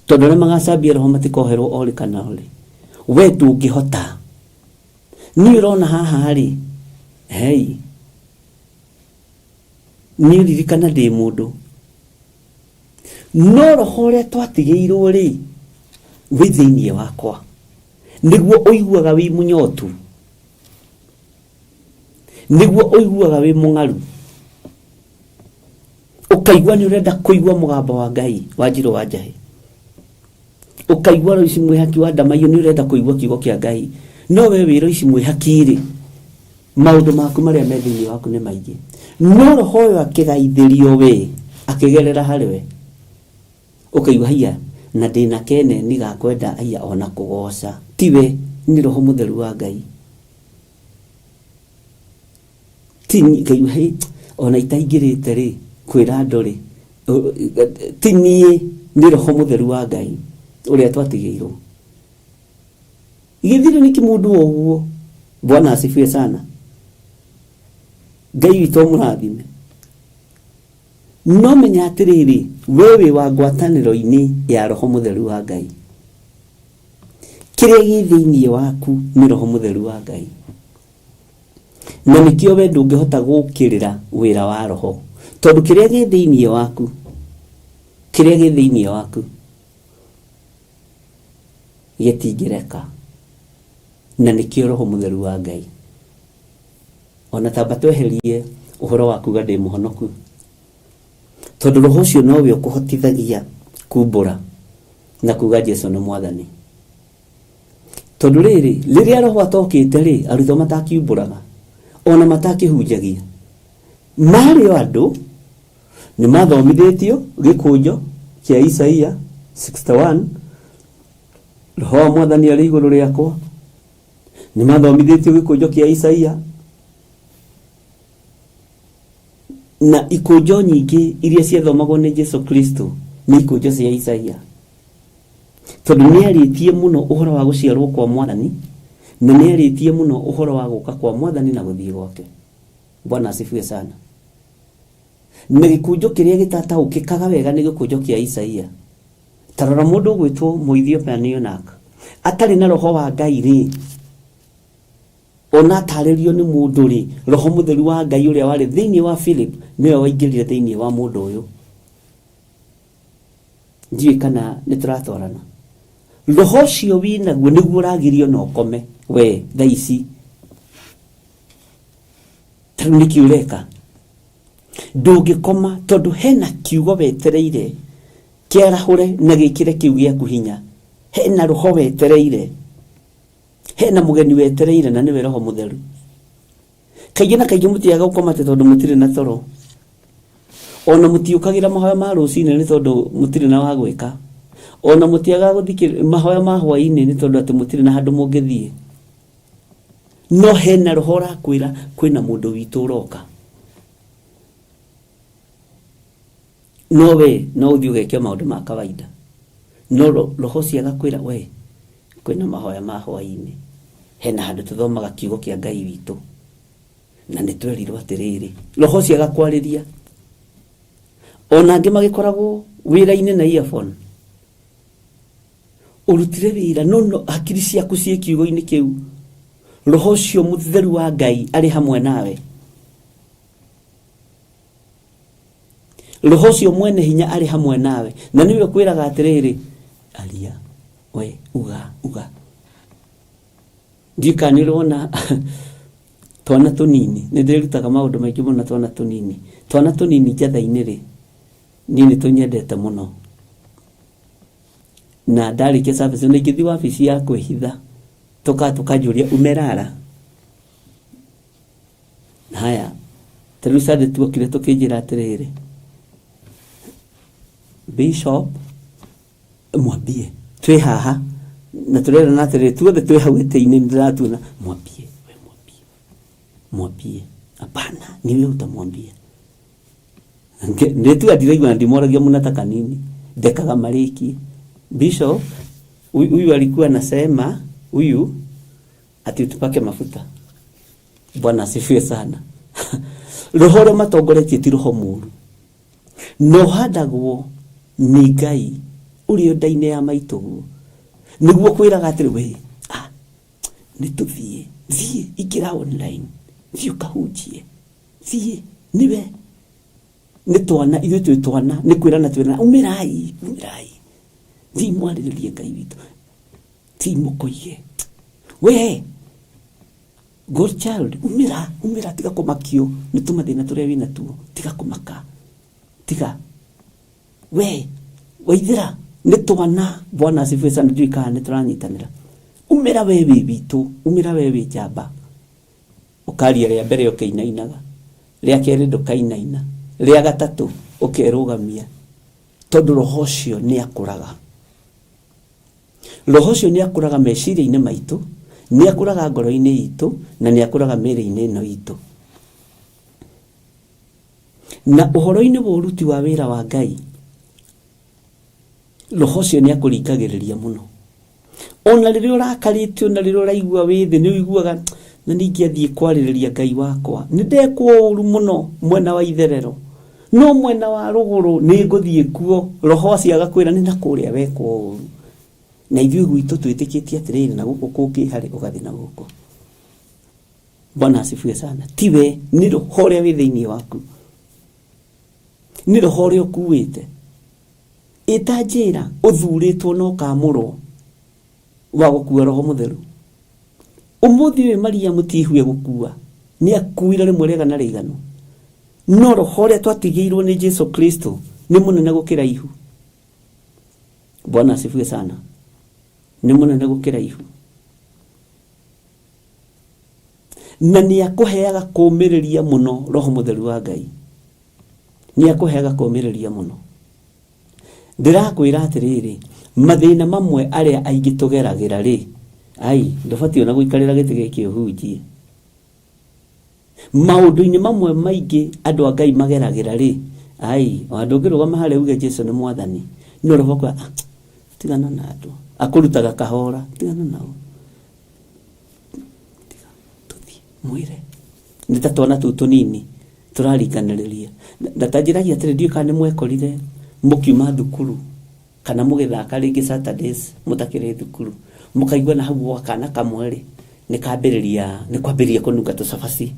tondũ arĩa magacambia roho matikoherwo orĩ kana orĩ. We ndũngĩhota. Niĩ ũrona haha rĩ, hei, niĩ ririkana ndĩ mũndũ, no roho ũrĩa twatigĩirwo rĩ, wĩ thĩinĩ wakwa, nĩguo ũiguaga wĩ mũnyotu, nĩguo ũiguaga wĩ mũng'aru, ũkaigua nĩ ũrenda kũigua mũgambo wa Ngai wa Njirũ wa Njahĩ, ũkaigua Loici Mwĩhaki wa Ndamaiyũ nĩ ũrenda kũigua kiugo kĩa Ngai, no we wĩ Loici Mwĩhaki rĩ, maũndũ maku marĩa me thĩinĩ waku nĩ maingĩ, no roho ũyũ akĩgaithĩrio we akĩgerera harĩ we, ũkaigua haiya na ndĩna keneni ga kwenda haiya ona kũgoca, tiwe, nĩ Roho Mũtheru wa Ngai. Ti ngaigua hĩ ona itaingĩrĩte rĩ kwĩra andũ rĩ, ti niĩ. Nĩ Roho Mũtheru wa Ngai ũrĩa twatigĩirwo. Gĩthirĩ nĩ kĩmũndũ o ũguo. Bwana asifiwe sana. Ngai witũ amũrathime. No menya atĩrĩrĩ, we wĩ wa ngwatanĩro-inĩ ya Roho Mũtheru wa Ngai. Kĩrĩa gĩ thĩinĩ waku nĩ Roho Mũtheru wa Ngai. Na nĩkĩo we ndũngĩhota gũkĩrĩra wĩra wa Roho. Tondũ kĩrĩa gĩ thĩinĩ waku, kĩrĩa gĩ thĩinĩ waku gĩtingĩreka. Na nĩkĩo Roho Mũtheru wa Ngai. Ona tamba tweherie ũhoro wa kuga ndĩ mũhonoku. Tondũ Roho ũcio nowe ũkũhotithagia kumbũra na kuga Jesu nĩ Mwathani. Tondũ rĩrĩ, rĩrĩa Roho atokĩte rĩ, arutwo matakiumbũraga, ona matakĩhunjagia. Marĩ o andũ, nĩ mathomithĩtio gĩkũnjo kĩa Isaia 61, Roho wa Mwathani arĩ igũrũ rĩakwa. Nĩ mathomithĩtio gĩkũnjo kĩa Isaia na ikũnjo nyingĩ iria ciathomagwo nĩ Jesu Kristo nĩ ikũnjo cia Isaia. Tondũ nĩ arĩtie mũno ũhoro wa gũciarwo kwa Mwathani, na nĩ arĩtie mũno ũhoro wa gũka kwa Mwathani na gũthiĩ gwake. Bwana asifiwe sana. Na gĩkũnjo kĩrĩa gĩtataũkĩkaga wega nĩ gĩkũnjo kĩa Isaia. Ta rora mũndũ ũgwĩtwo Mũethiopia Eunuch, atarĩ na roho wa Ngai rĩ, ona atarĩrio nĩ mũndũ rĩ, Roho Mũtheru wa Ngai ũrĩa warĩ thĩinĩ wa Philip nĩwe waingĩrire thĩinĩ wa mũndũ ũyũ. Ndiũĩ kana nĩ tũratwarana. Roho ũcio wĩnaguo nĩguo ũragirio na ũkome we thaa ici. Ta rĩu nĩkĩ ũreka? Ndũngĩkoma tondũ hena kiugo wetereire kĩarahũre na gĩkĩre kĩu gĩaku hinya. Hena roho wetereire. Hena mũgeni wetereire na nĩwe Roho Mũtheru. Kaingĩ na kaingĩ mũtiaga gũkoma atĩ tondũ mũtirĩ na toro. Ona mũtiũkagĩra mahoya ma rũcinĩ nĩ tondũ mũtirĩ na wa gwĩka. Ona mũtiagaga gũthikĩrĩria mahoya ma hwainĩ nĩ tondũ atĩ mũtirĩ na handũ mũngĩthiĩ. No hena roho ũrakwĩra kwĩna mũndũ witũ ũroka. No we no ũthiĩ ũgeke maũndũ ma kawaida. No roho ũcio agakwĩra we kwĩna mahoya ma hwainĩ. Hena handũ tũthomaga kiugo kĩa Ngai witũ. Na nĩ twerirwo atĩrĩrĩ, roho ũcio agakwarĩria. Ona angĩ magĩkoragwo wĩra-inĩ na earphone. Ũrutire wĩra no no hakiri ciaku ciĩ kiugo-inĩ kĩu. Roho ũcio mũtheru wa Ngai arĩ hamwe nawe. Roho ũcio mwene hinya arĩ hamwe nawe. Na nĩwe ũkwĩraga atĩrĩrĩ, aria, we, uga, uga. Ndiũĩ kana nĩ ũrona twana tũnini, nĩ ndĩrutaga maũndũ maingĩ mũno na twana tũnini. Twana tũnini njatha-inĩ rĩ, niĩ nĩ tũnyendete mũno. Na ndarĩkia service ona ingĩthiĩ wabici ya kwĩhitha, tũkaga tũkanjũria umelala? Haya, ta rĩu Sunday tuokire tũkĩnjĩra atĩrĩrĩ, Bishop, mwambie twĩ haha na tũrerana atĩrĩrĩ tuothe twĩ hau gĩtĩ-inĩ nĩndĩratuona mwambie we mwambie mwambie hapana ni wewe utamwambia nĩtuga ndiraigua ndimoragia mũnata kanini ndekaga marĩkie bishop huyu alikuwa anasema huyu ati utupake mafuta bwana asifiwe sana roho ũrĩa matongoretie ti roho mũru na ũhandagwo nĩ Ngai ũrĩ o nda-inĩ ya maitũguo nĩguo kwĩraga atĩrĩ we ah, nĩ tũthiĩ thiĩ ingĩra online thiĩ ũkahunjie thiĩ nĩwe nĩ twana ithuĩ twĩ twana nĩ kwĩrana twĩrana umĩrai umĩrai thiĩ mwarĩrĩrie Ngai witũ thiĩ mũkoige we God child umĩra umĩra tiga kũmakio nĩ tũmathĩna tũrĩa wĩna tuo tiga kũmaka tiga we waithĩra nĩ twana bwana asifiwe sana ndiũĩ kana nĩ tũranyitanĩra umĩra we wĩ witũ umĩra we wĩ njamba ũkaria rĩa mbere ũkĩinainaga rĩa kerĩ ndũkainaina rĩa gatatũ ũkerũgamia tondũ roho ũcio nĩ akũraga Roho ũcio nĩ akũraga meciria-inĩ maitũ, nĩ akũraga ngoro-inĩ itũ, na nĩ akũraga mĩĩrĩ-inĩ ĩno itũ. Na ũhoro-inĩ wa ũruti wa wĩra wa Ngai, Roho ũcio nĩ akũringagĩrĩria mũno. Ona rĩrĩa ũrakarĩte, ona rĩrĩa ũraigua wĩ thĩ, nĩ ũiguaga na ningĩ athiĩ kwarĩrĩria Ngai wakwa. Nĩ ndekwo ũru mũno mwena wa itherero, no mwena wa rũgũrũ nĩ ngũthiĩ kuo. Roho acio agakwĩra nĩ na kũrĩa wekwo ũru. Na ithuĩ gwitũ twĩtĩkĩtie atĩrĩrĩ, na gũkũ kũngĩ harĩ ũgathiĩ na gũkũ. Bwana asifiwe sana. Tiwe, nĩ roho ũrĩa wĩ thĩinĩ waku, nĩ roho ũrĩa ũkuĩte. Ĩta njĩra ũthurĩtwo na ũkamũrwo wa gũkua roho mũtheru. Ũmũthĩ ũyũ Mariamu ti ihu egũkua, nĩ akuire rĩmwe rĩega na rĩiganu. No roho ũrĩa twatigĩirwo nĩ Jesu Kristo nĩ mũnene gũkĩra ihu. Bwana asifiwe sana. Nĩ mũnene gũkĩra ihu. Na nĩ akũheaga kũũmĩrĩria mũno roho mũtheru wa Ngai. Nĩ akũheaga kũũmĩrĩria mũno. Ndĩrakwĩra atĩrĩrĩ, mathĩna mamwe arĩa aingĩ tũgeragĩra rĩ, ai, ndũbatiĩ ona gũikarĩra gĩtĩ gĩkĩ ũhunjie. Maũndũ-inĩ mamwe maingĩ andũ a Ngai mageragĩra rĩ, ai, ona ndũngĩrũgama harĩa uge Jesu nĩ mwathani, no roho akwa, ah, tigana na andũ. Akũrutaga kahora, tigana nao. Tiga, tũthiĩ, mwĩre. Nĩ ta twana tũu tũnini tũraringanĩrĩria. Na ta njĩragia atĩrĩ, ndiũĩ kana nĩ mwekorire mũkiuma thukuru kana mũgĩthaka rĩngĩ Saturdays mũtakĩrĩ thukuru, mũkaigua na hau gwa kana kamwe rĩ, nĩ kambĩrĩria, nĩ kwambĩrĩria kũnunga tũcabaci.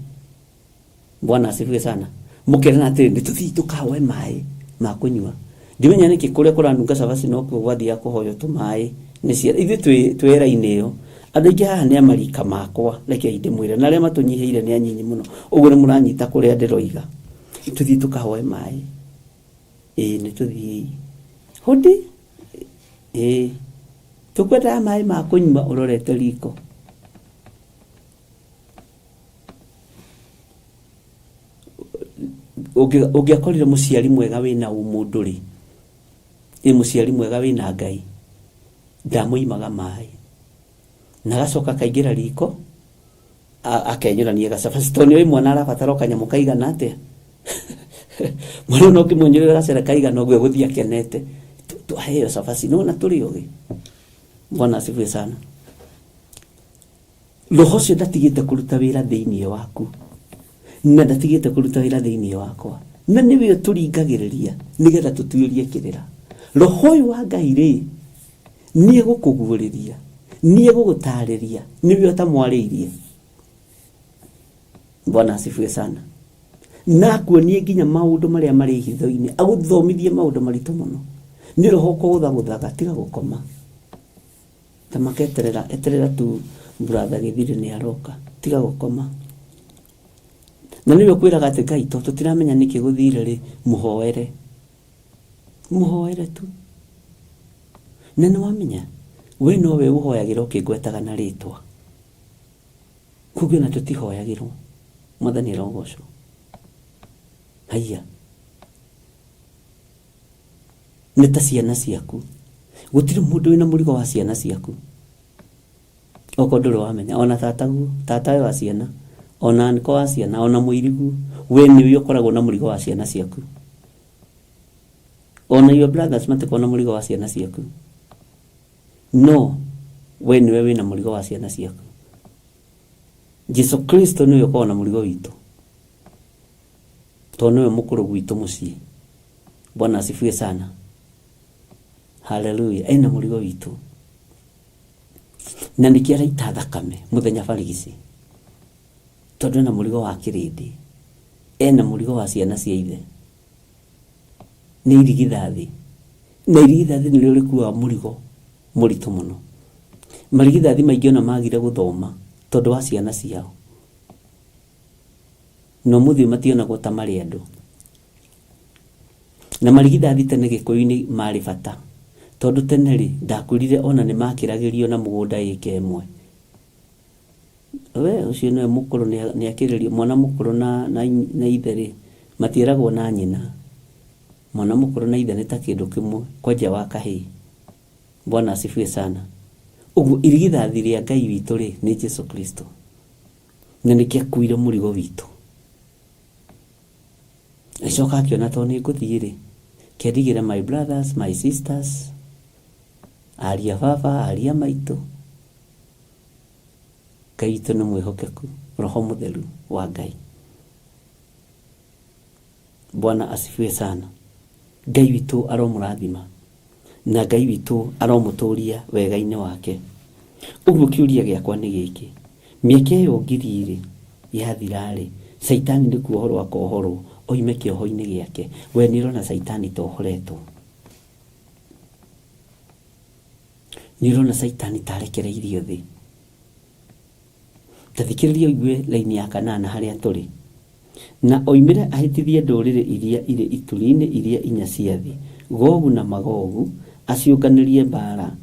Bwana asifiwe sana. Mũkerana atĩrĩ, nĩ tũthiĩ tũkahoe maĩ ma kũnyua. Ndimenya nĩkĩ kũrĩa kũranunga cabaci nokuo gwathiaga kũhoywo tũmaĩ nĩ ciana. Ithuĩ twĩ era-inĩ ĩyo. Andũ aingĩ haha nĩ a marika makwa, rekei ndĩmwĩre, na arĩa matũnyihĩire nĩ anyinyi mũno. Ũguo nĩ mũranyita kũrĩa ndĩroiga. Tũthiĩ tũkahoe maĩ. Ĩĩ nĩ tũthiĩi. Hũndi? Ĩĩ. Tũkwendaga maĩ ma kũnyua ũrorete riko. Ũngĩakorire mũciari mwega wĩna ũmũndũ rĩ, ĩ mũciari mwega wĩna Ngai, ndamũimaga maĩ. Na agacoka akaingĩra riko, akenyũrania gacabaci, tondũ nĩoĩ mwana arabatara o kanyamũ kaigana atĩa. Mwana ona ũkĩmwenyũrĩra gacere kaigana ũguo egũthiĩ akenete. Twaheo cabaci, nĩwona tũrĩ ogĩ. Bwana asifiwe sana. Roho ũcio ndatigĩte kũruta wĩra thĩinĩ waku, na ndatigĩte kũruta wĩra thĩinĩ wakwa, na nĩwe ũtũringagĩrĩria nĩgetha tũtuĩrie kĩrĩra. Roho ũyũ wa Ngai rĩ, nĩ egũkũguũrĩria, nĩ egũgũtarĩria, nĩwe ũtamwarĩirie. Bwana asifiwe sana. Na akuonie nginya maũndũ marĩa marĩ hitho-inĩ, agũthomithie maũndũ maritũ mũno. Nĩ roho ũkũgũthagũthaga, tiga gũkoma. Thamaka eterera, eterera tu brother Gĩthirĩ nĩ aroka, tiga gũkoma. Na nĩwe ũkwĩraga atĩ Ngai to tũtiramenya nĩkĩ gũthire rĩ, mũhoere. Mũhoere tu. Na nĩ wamenya, we nowe ũhoyagĩra ũkĩngwetaga na rĩtwa. Koguo ona tũtihoyagĩrwo. Mwathani arogocwo. Haiya. Nĩ ta ciana ciaku. Gũtirĩ mũndũ wĩna mũrigo wa ciana ciaku. Okorwo ndũrĩ wamenya, ona tataguo, tata we wa ciana, ona anko wa ciana, ona mũiriguo, we nĩwe ũkoragwo na mũrigo wa ciana ciaku. Ona your brothers matikoragwo na mũrigo wa ciana ciaku. No, we nĩwe wĩna mũrigo wa ciana ciaku. Jesu Kristo nĩwe ũkoragwo na mũrigo witũ. Tondũ nĩwe mũkũrũ gwitũ mũciĩ. Bwana asifiwe sana. Haleluya. Ena mũrigo witũ. Na nĩkĩo araita thakame mũthenya barigici. Tondũ ena mũrigo wa kĩrĩndĩ. Ena mũrigo wa ciana cia ithe. Nĩ irigithathi. Na irigithathi nĩrĩo rĩkuaga mũrigo mũritũ mũno. Marigithathi maingĩ ona magire gũthoma tondũ wa ciana ciao. Na ũmũthĩ ũyũ mationagwo ta marĩ andũ. Na marigithathi tene Gĩkũyũ-inĩ marĩ bata. Tondũ tene rĩ, ndakwĩrire ona nĩ makĩragĩrio na mũgũnda ĩka ĩmwe. We ũcio nĩwe mũkũrũ nĩ akĩrĩrio, mwana mũkũrũ na ithe rĩ, matieragwo na nyina. Mwana mũkũrũ na ithe nĩ ta kĩndũ kĩmwe, kwanja wa kahĩĩ. Bwana asifiwe sana. Ũguo irigithathi rĩa Ngai witũ rĩ, nĩ Jesu Kristo. Na nĩkĩo akuire mũrigo witũ. Agĩcoka akĩona tondũ nĩ ngũthiĩ rĩ, kendigĩre my brothers, my sisters. Aria baba, aria maitũ. Ngai witũ nĩ mwĩhokeku, Roho Mũtheru wa Ngai. Bwana asifiwe sana. Ngai witũ aromũrathima na Ngai witũ aromũtũria wega-inĩ wake. Ũguo kĩũria gĩakwa nĩ gĩkĩ, mĩaka ĩyo 1000 yathira-rĩ, Caitani nĩ kuohorwo akohorwo oime kĩoho-inĩ gĩake? We nĩ ũrona Caitani ta ohoretwo? Nĩ ũrona Caitani ta arekereirio thĩ? Ta thikĩrĩria ũigue raini ya kanana harĩa tũrĩ. Na oimĩre ahĩtithie ndũrĩrĩ iria irĩ ituri-inĩ iria inya cia thĩ, Gogu na Magogu, aciũnganĩrie mbaara,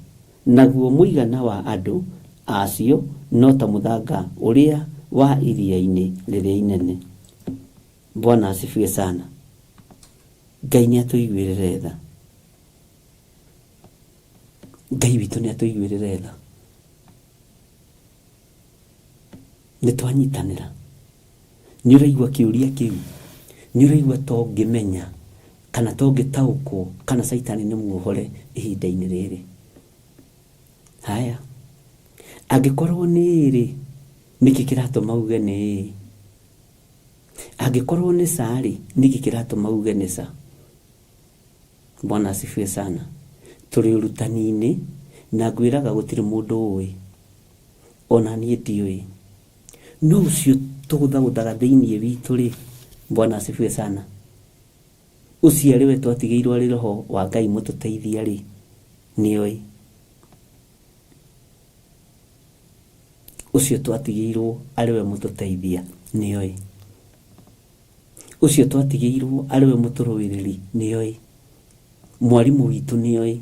naguo mũigana wa andũ a cio no ta mũthanga ũrĩa wa iria-inĩ rĩrĩa inene. Bwana asifiwe sana. Ngai nĩ atũiguĩrĩre tha. Ngai witũ nĩ atũiguĩrĩre tha. Nĩ twanyitanĩra. Nĩ ũraigua kĩũria kĩu? Nĩ ũraigua ta ũngĩmenya kana ta ũngĩtaũkwo kana Caitani nĩ muohore ihinda-inĩ rĩrĩ? Haya, angĩkorwo nĩ ĩĩ-rĩ, nĩkĩ kĩratũma uge nĩ ĩĩ? Angĩkorwo nĩ ca-rĩ, nĩkĩ kĩratũma uge nĩ ca? Bwana asifiwe sana. Tũrĩ ũrutani-inĩ na ngwĩraga gũtirĩ mũndũ ũĩ. Ona niĩ ndiũĩ. No ũcio tũgũthagũthaga thĩinĩ witũ-rĩ, Bwana asifiwe sana, ũcio arĩ we twatigĩirwo arĩ Roho wa Ngai mũtũteithia-rĩ, nĩoĩ. Ũcio twatigĩirwo arĩ we mũtũteithia, nĩoĩ. Ũcio twatigĩirwo arĩ we mũtũrũĩrĩri, nĩoĩ. Mwarimũ witũ nĩoĩ.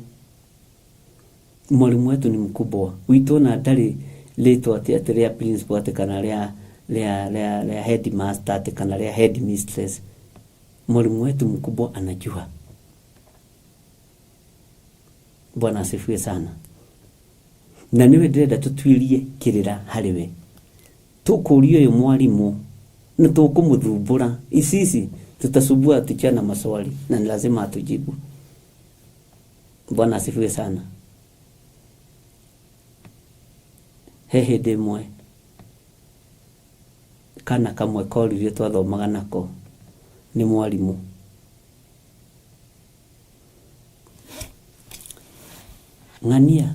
Mwalimu wetu ni mkubwa witũ ona ndarĩ rĩtwa atĩ atĩ rĩa principal atĩ kana rĩa rĩa rĩa rĩa headmaster atĩ kana rĩa headmistress. Mwalimu wetu mkubwa anajua. Bwana asifiwe sana. Na nĩwe ndĩrenda tũtuĩrie kĩrĩra harĩ we. Tũkũria ũyũ mwarimũ na tũkũmũthumbũra. Sisi tutasumbua teacher na maswali na ni lazima atujibu. Bwana asifiwe sana. He hĩndĩ ĩmwe kana kamwe koririe twathomaga nako nĩ mwarimũ. Ng'ania,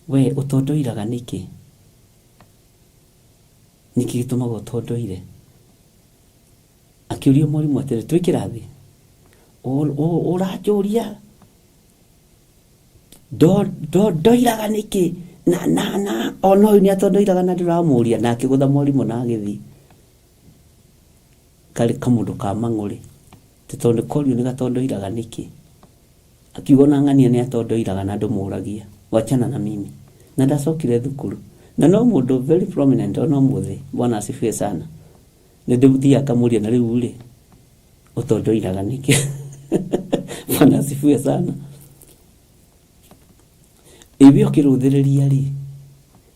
we ũtondoiraga nĩkĩ? Nĩkĩ gĩtũmaga ũtondoire? Akĩũria mwarimũ atĩrĩ, twĩ kĩrathi? Ũranjũria ndoiraga nĩkĩ? Na na na ona ũyũ nĩ atondoiraga na ndũramũria. Na akĩgũtha mwarimũ na agĩthiĩ. Karĩ kamũndũ ka mang'ũrĩ. Atĩ tondũ nĩ korio nĩ gatondoiraga nĩkĩ? Akiuga ona ng'ania nĩ atondoiraga na ndũmũragia. Wachana na mimi. Na ndacokire thukuru. Na no mũndũ very prominent ona ũmũthĩ. Bwana asifiwe sana. Nĩ ndĩthiaga ngamũria na rĩu rĩ, ũtondoiraga nĩkĩ? Bwana asifiwe sana. Iwe ũkĩrũthĩrĩria rĩ,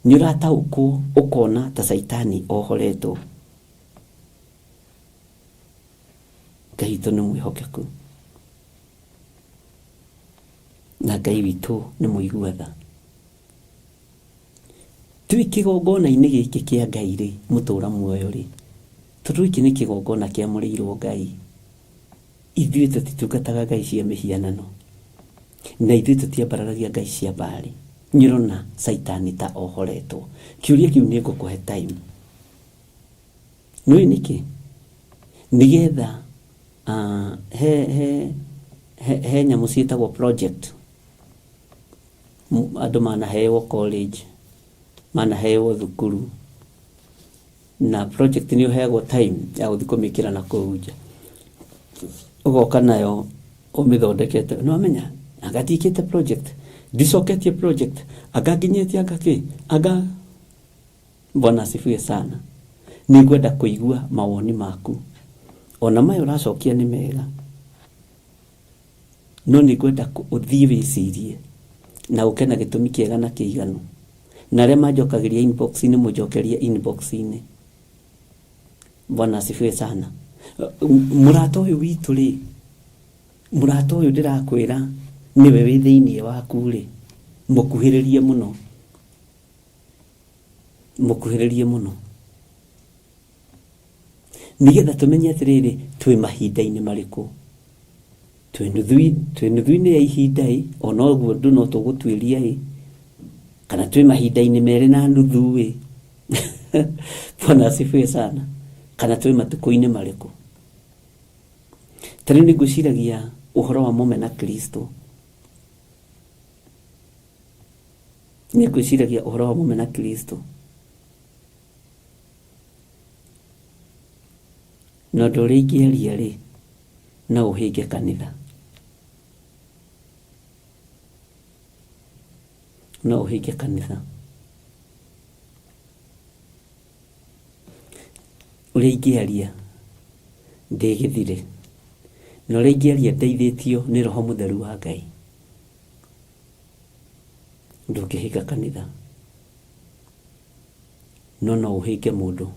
nĩ ũrataũkwo ũkona ta Caitani ohoretwo. Ngai witũ nĩ mwĩhokeku na Ngai witũ nĩ mũigua tha. Twĩ kĩgongona-inĩ gĩkĩ kĩa Ngai rĩ, mũtũra muoyo rĩ, tondũ gĩkĩ nĩ kĩgongona kĩamũrĩirwo Ngai, ithuĩ tũtitungataga ngai cia mĩhianano, na ithuĩ tũtiambararagia ngai cia Baali. Nĩũrona Caitani ta ohoretwo? Kĩũria kĩu nĩ ngũkũhe time. Nĩũĩ nĩkĩ? Nĩgetha he, he, he, he nyamũ ciĩtagwo project andũ manaheo college, manaheo thukuru, na project nĩ ũheagwo time ya gũthiĩ kũmĩkĩra na kũu nja. Ũgoka nayo ũmĩthondekete, nĩ wamenya anga ndiĩkĩte project, ndicoketie project, anga nginyĩtie anga kĩ, anga Bwana asifiwe sana. Nĩ ngwenda kũigua mawoni maku. Ona maya ũracokia nĩ mega. No nĩ ngwenda ũthiĩ wĩcirie na ũke na gĩtũmi kĩega na kĩiganu. Na arĩa manjokagĩria inbox-inĩ mũnjokerie inbox-inĩ. Bwana asifiwe sana. Mũrata ũyũ witũ rĩ, mũrata ũyũ ndĩrakwĩra nĩwe wĩ thĩinĩ waku rĩ, Mũkuhĩrĩrie mũno, mũkuhĩrĩrie mũno, nĩgetha tũmenye atĩrĩrĩ, twĩ mahinda-inĩ marĩkũ, twĩ nuthu-inĩ ya ihinda ĩ, ona ũguo ũndũ no tũgũtuĩria ĩ, kana twĩ mahinda-inĩ merĩ na nuthu ĩ. Bwana asifiwe sana. Kana twĩ matukũ-inĩ marĩkũ. Ta rĩu nĩ ngwĩciragia ũhoro wa mũmena Kristo. Nĩ ngwĩciragia ũhoro wa mũmena Kristo. Na ũndũ ũrĩa ingĩaria rĩ, no ũhĩnge kanitha. No ũhĩnge kanitha. Ũrĩa ingĩaria ndĩ gĩthirĩ, na ũrĩa ingĩaria ndeithĩtio nĩ Roho Mũtheru wa Ngai, ndũngĩhĩnga kanitha, no no ũhĩnge mũndũ.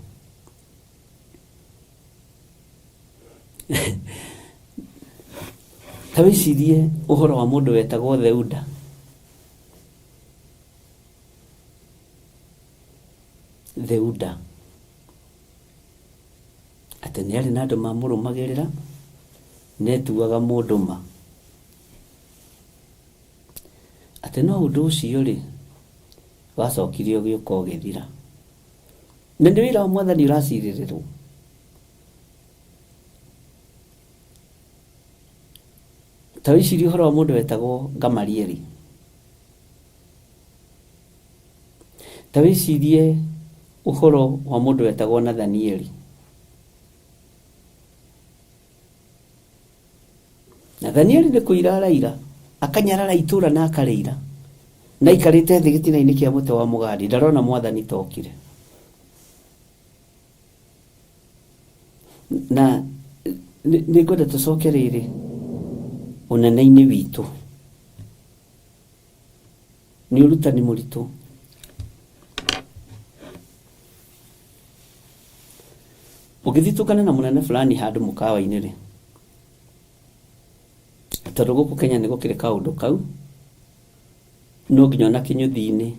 Ta wĩcirie ũhoro wa mũndũ wetagwo Theuda. Theuda. Atĩ nĩ arĩ na andũ mamũrũmagĩrĩra, netuaga mũndũ ma. Atĩ no ũndũ ũcio rĩ, wacokire ũgĩũka ũgĩthira. Na nĩ wĩra wa Mwathani ũracirĩrĩrwo. Ta wĩcirie ũhoro wa mũndũ wetagwo Gamalieli. Ta wĩcirie ũhoro wa mũndũ wetagwo Nathanieli. Nathanieli nĩ kũira araira, akanyarara itũra na akarĩira, na aikarĩte thĩ gĩtina-inĩ kĩa mũtĩ wa mũgandi, ndarona Mwathani tokire. Na nĩ ngwenda tũcoke rĩrĩ ũnene-inĩ witũ. Nĩ ũrutani mũritũ. Ũngĩthiĩ tũngane na mũnene fulani handũ mũkawa-inĩ rĩ, tondũ gũkũ Kenya nĩ gũkĩrĩ kaũndũ kau, no nginya ona kĩnyũthi-inĩ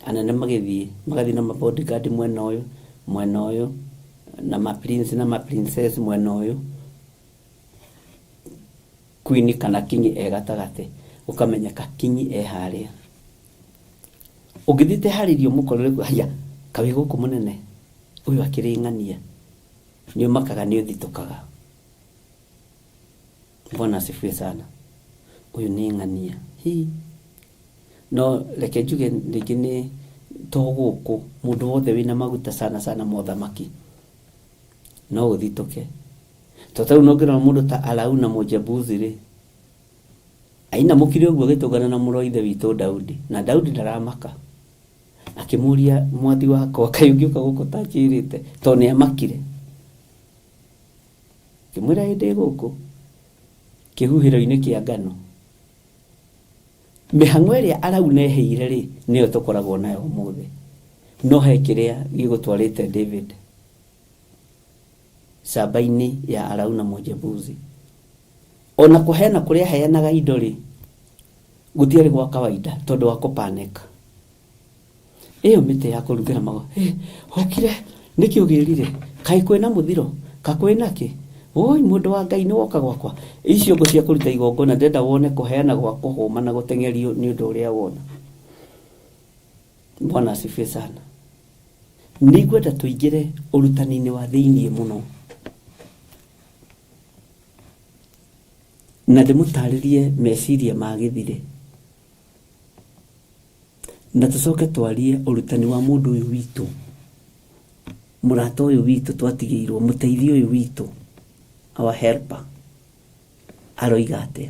anene magĩthiĩ, magathiĩ na ma bodyguard mwena ũyũ, mwena ũyũ, na ma prince na ma princess mwena ũyũ. Queen kana king e gatagatĩ, ũkamenyeka king e harĩa. Ũngĩthiĩte harĩrio mũkorere haiya kaĩ wĩ gũkũ mũnene, ũyũ akĩrĩ ng'ania, nĩ ũmakaga nĩ ũthitũkaga. Bwana asifiwe sana. Ũyũ nĩ ng'ania, hi. No reke njuge rĩngĩ nĩ to gũkũ, mũndũ wothe wĩna maguta sana sana mothamaki, no ũthitũke. To ta rĩu ũngĩrora mũndũ ta Arauna Mũjebusi-rĩ, ainamũkire ũguo agĩtũngana na mũrũ wa ithe witũ Daudi, na Daudi ndaramaka. Akĩmũria, mwathi wakwa, kaĩ ũngĩũka gũkũ ũtanjĩrĩte? Tondũ nĩ amakire. Akĩmwĩra ĩ ndĩ gũkũ kĩhuhĩro-inĩ kĩa ngano. Mĩhang'o ĩrĩa Arauna eheire-rĩ, nĩyo tũkoragwo nayo ũmũthĩ. No he kĩrĩa gĩgũtwarĩte David camba-inĩ ya Arauna Mũjebusi. O na kũheana kũrĩa aheanaga indo-rĩ, gũtiarĩ gwa kawaida tondũ wa kũ panic. Ĩyo mĩtĩ ya kũrugĩra mago, "Hĩ, ũkire, nĩkĩ ũgĩrire? Kaĩ kwĩna mũthiro? Ka kwĩna kĩ? Woi mũndũ wa Ngai nĩ woka gwakwa." Icio ngũ cia kũruta igongona ndĩrenda wone kũheana gwa kũhũma na gũteng'erio nĩ ũndũ ũrĩa wona. Bwana asifiwe sana. Nĩ ngwenda tũingĩre ũrutani-inĩ wa thĩiniĩ mũno na ndĩmũtarĩrie meciria ma gĩthirĩ na tũcoke twarie ũrutani wa mũndũ ũyũ witũ, mũrata ũyũ witũ twatigĩirwo, mũteithia ũyũ witũ, our helper. Aroiga atĩa?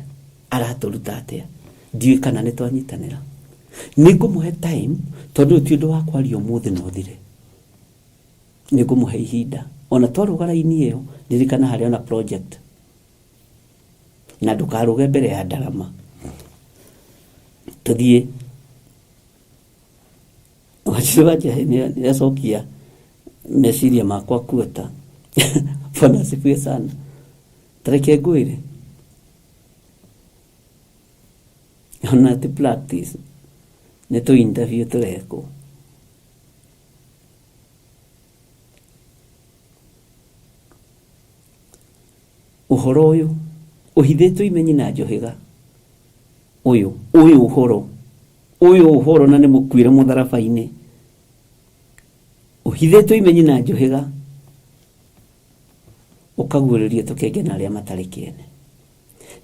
Aratũruta atĩa? Ndiũĩ kana nĩ twanyitanĩra. Nĩ ngũmũhe time tondũ ũyũ ti ũndũ wa kwaria ũmũthĩ na ũthire. Nĩ ngũmũhe ihinda. Ona twarũga raini ĩyo, ririkana harĩ ona project. Na ndũkarũge mbere ya ndarama. Tũthiĩ. Wanjirũ wa Njahi nĩ acokia meciria makwa kuota. Bwana asifiwe sana. Ta reke ngwĩre, ona ti practice. Nĩ tũ interview tũrekwo. Ũhoro ũyũ ũhithĩtwo imenyi na njũhĩga. Ũyũ ũyũ ũhoro ũyũ ũhoro na nĩ mũkuĩre mũtharaba-inĩ. Ũhithĩtwo imenyi na njũhĩga ũkaguũrĩrio tũkenge na arĩa matarĩ kĩene.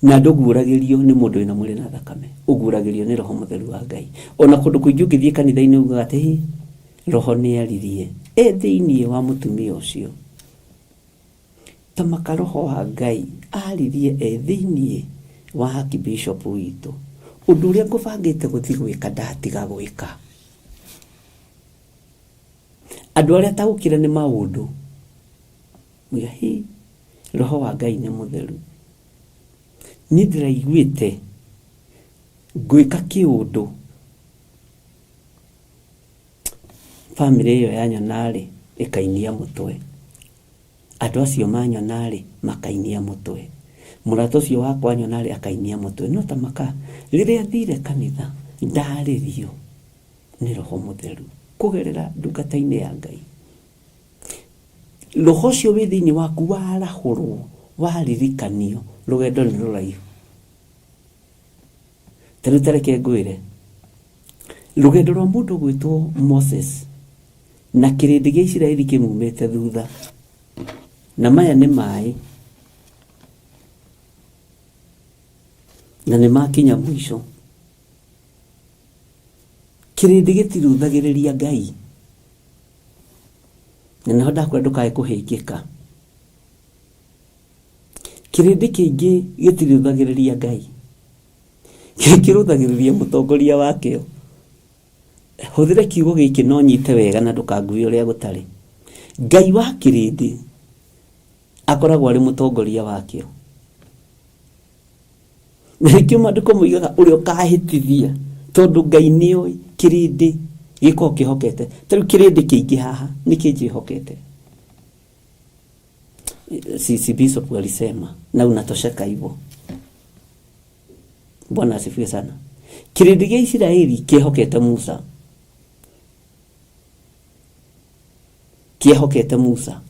Na ndũguũragĩrio nĩ mũndũ wĩna mwĩrĩ na thakame, ũguũragĩrio nĩ Roho Mũtheru wa Ngai. Ona kũndũ kũingĩ ũngĩthiĩ kanitha-inĩ ugaga atĩ hi, Roho nĩ aririe e thĩinĩ wa mũtumia ũcio. Ta maka Roho wa Ngai aririe e thĩinĩ wa Archbishop witũ. Ũndũ ũrĩa ngũbangĩte gũthiĩ gwĩka ndatiga gwĩka. Andũ arĩa ataũkĩre nĩ maũndũ, Mũiga hi, Roho wa Ngai nĩ mũtheru. Niĩ ndĩraiguĩte ngwĩka kĩũndũ bamĩrĩ ĩyo yanyona-rĩ ĩkainia mũtwe. Andũ acio manyona-rĩ makainia mũtwe. Mũrata ũcio wakwa anyona-rĩ akainia mũtwe. No ta maka rĩrĩa thire kanitha ndarĩrio nĩ Roho Mũtheru kũgerera ndungata-inĩ ya Ngai. Roho ũcio wĩ thĩinĩ waku warahũrwo, waririkanio, rũgendo nĩ rũraihu. Ta rĩu ta reke ngwĩre, rũgendo rwa mũndũ ũgwĩtwo Moses na kĩrĩndĩ gĩa Isiraeli kĩmumĩte thutha, na maya nĩ maĩ, na nĩ makinya mũico. Kĩrĩndĩ gĩtiruthagĩrĩria Ngai. Na nĩho ndakwĩra ndũkae kũhĩngĩka. Kĩrĩndĩ kĩingĩ gĩtirũthagĩrĩria Ngai, kĩrũthagĩrĩria mũtongoria wakĩo. Hũthĩra kiugo gĩkĩ na ũnyite wega na ndũkangue ũrĩa gũtarĩ. Ngai wa kĩrĩndĩ akoragwo arĩ mũtongoria wakĩo. Na nĩkĩo maandĩko moigaga ũrĩa ũkahĩtithia, tondũ Ngai nĩoĩ kĩrĩndĩ gĩkoragwo kĩhokete. Ta rĩu kĩrĩndĩ kĩingĩ haha nĩ kĩnjĩhokete. Si bishop alisema na unatosheka hivyo. Bwana asifiwe sana. Kĩrĩndĩ gĩa Isiraeli kĩehokete Musa. Kĩehokete Musa.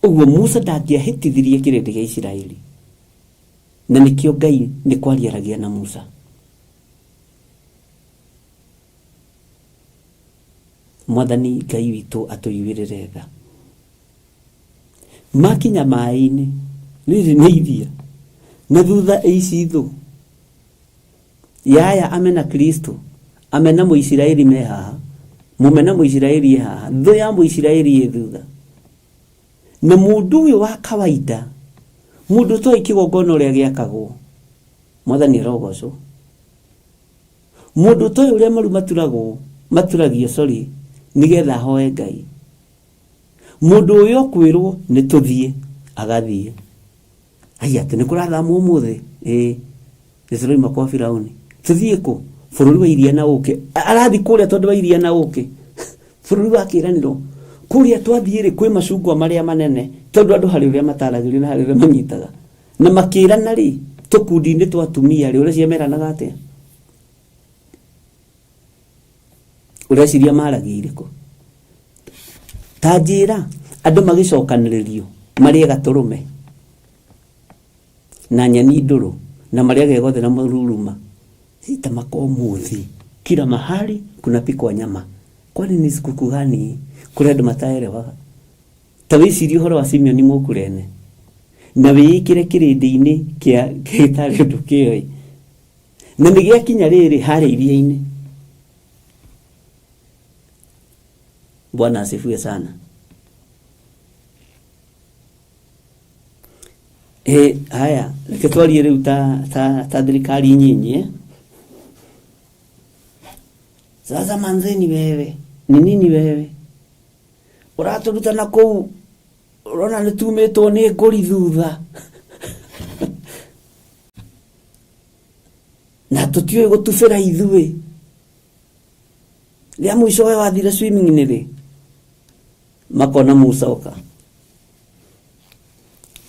Ũguo Musa ndangĩahĩtithirie kĩrĩndĩ gĩa Isiraeli. Na nĩkĩo Ngai nĩ kwaria aragia na Musa. Mwathani Ngai witũ atũiguĩrĩre tha. Makinya maĩ-inĩ, rĩrĩ nĩ iria, na thutha ici thũ. Yaya amena Kristo, amena Mũisiraeli me haha, mũmena Mũisiraeli e haha, thũ ya Mũisiraeli ĩ thutha. Na mũndũ ũyũ wa kawaida, mũndũ ũtoĩ kĩgongona ũrĩa gĩakagwo, Mwathani arogocwo. Mũndũ ũtoĩ ũrĩa maru maturagwo, maturagio sorry, nĩgetha ahoe Ngai. Mũndũ ũyũ ũkwĩrwo nĩ tũthiĩ, agathiĩ. Ai atĩ nĩ kũrathamwo ũmũthĩ? Ĩĩ. Nĩ tũrauma kwa Firauni. Tũthiĩ kũ? Bũrũri wa iria na ũkĩ. Arathiĩ kũrĩa tondũ wa iria na ũkĩ. Bũrũri wa kĩĩranĩro. Kũrĩa twathiĩ rĩ, kwĩ macungwa marĩa manene, tondũ andũ harĩ ũrĩa mataragĩrio na harĩ ũrĩa manyitaga. Na makĩrana rĩ, tũkundi-inĩ twa atumia rĩ, ũreciria meranaga atĩa? Ũreciria maragia irĩkũ? Ta njĩra, andũ magĩcokanĩrĩrio marĩe gatũrũme na nyeni ndũrũ na marĩage gothe na mũruruma ta maka ũmũthĩ kila mahali kunapikwa nyama. Kwani ni sikukuu gani? Kũrĩ andũ mataerewaga. Ta wĩcirie ũhoro wa Simeoni Mũkurene na wĩĩkĩre kĩrĩndĩ-inĩ kĩa gĩtarĩ ũndũ kĩoĩ. Na nĩ gĩakinya rĩrĩ harĩa iria-inĩ. Bwana asifiwe sana. Eh, haya reke twarie rĩu ta, ta, ta thirikari nyinyi eh? Sasa manzeni wewe ni nini wewe ũratũruta na kũu ũrona nĩ tumĩtwo nĩ ngũri thutha na tũtiũĩ gũtubĩra ithuĩ rĩa mũico we wathire swimming nĩ rĩ makona Musa oka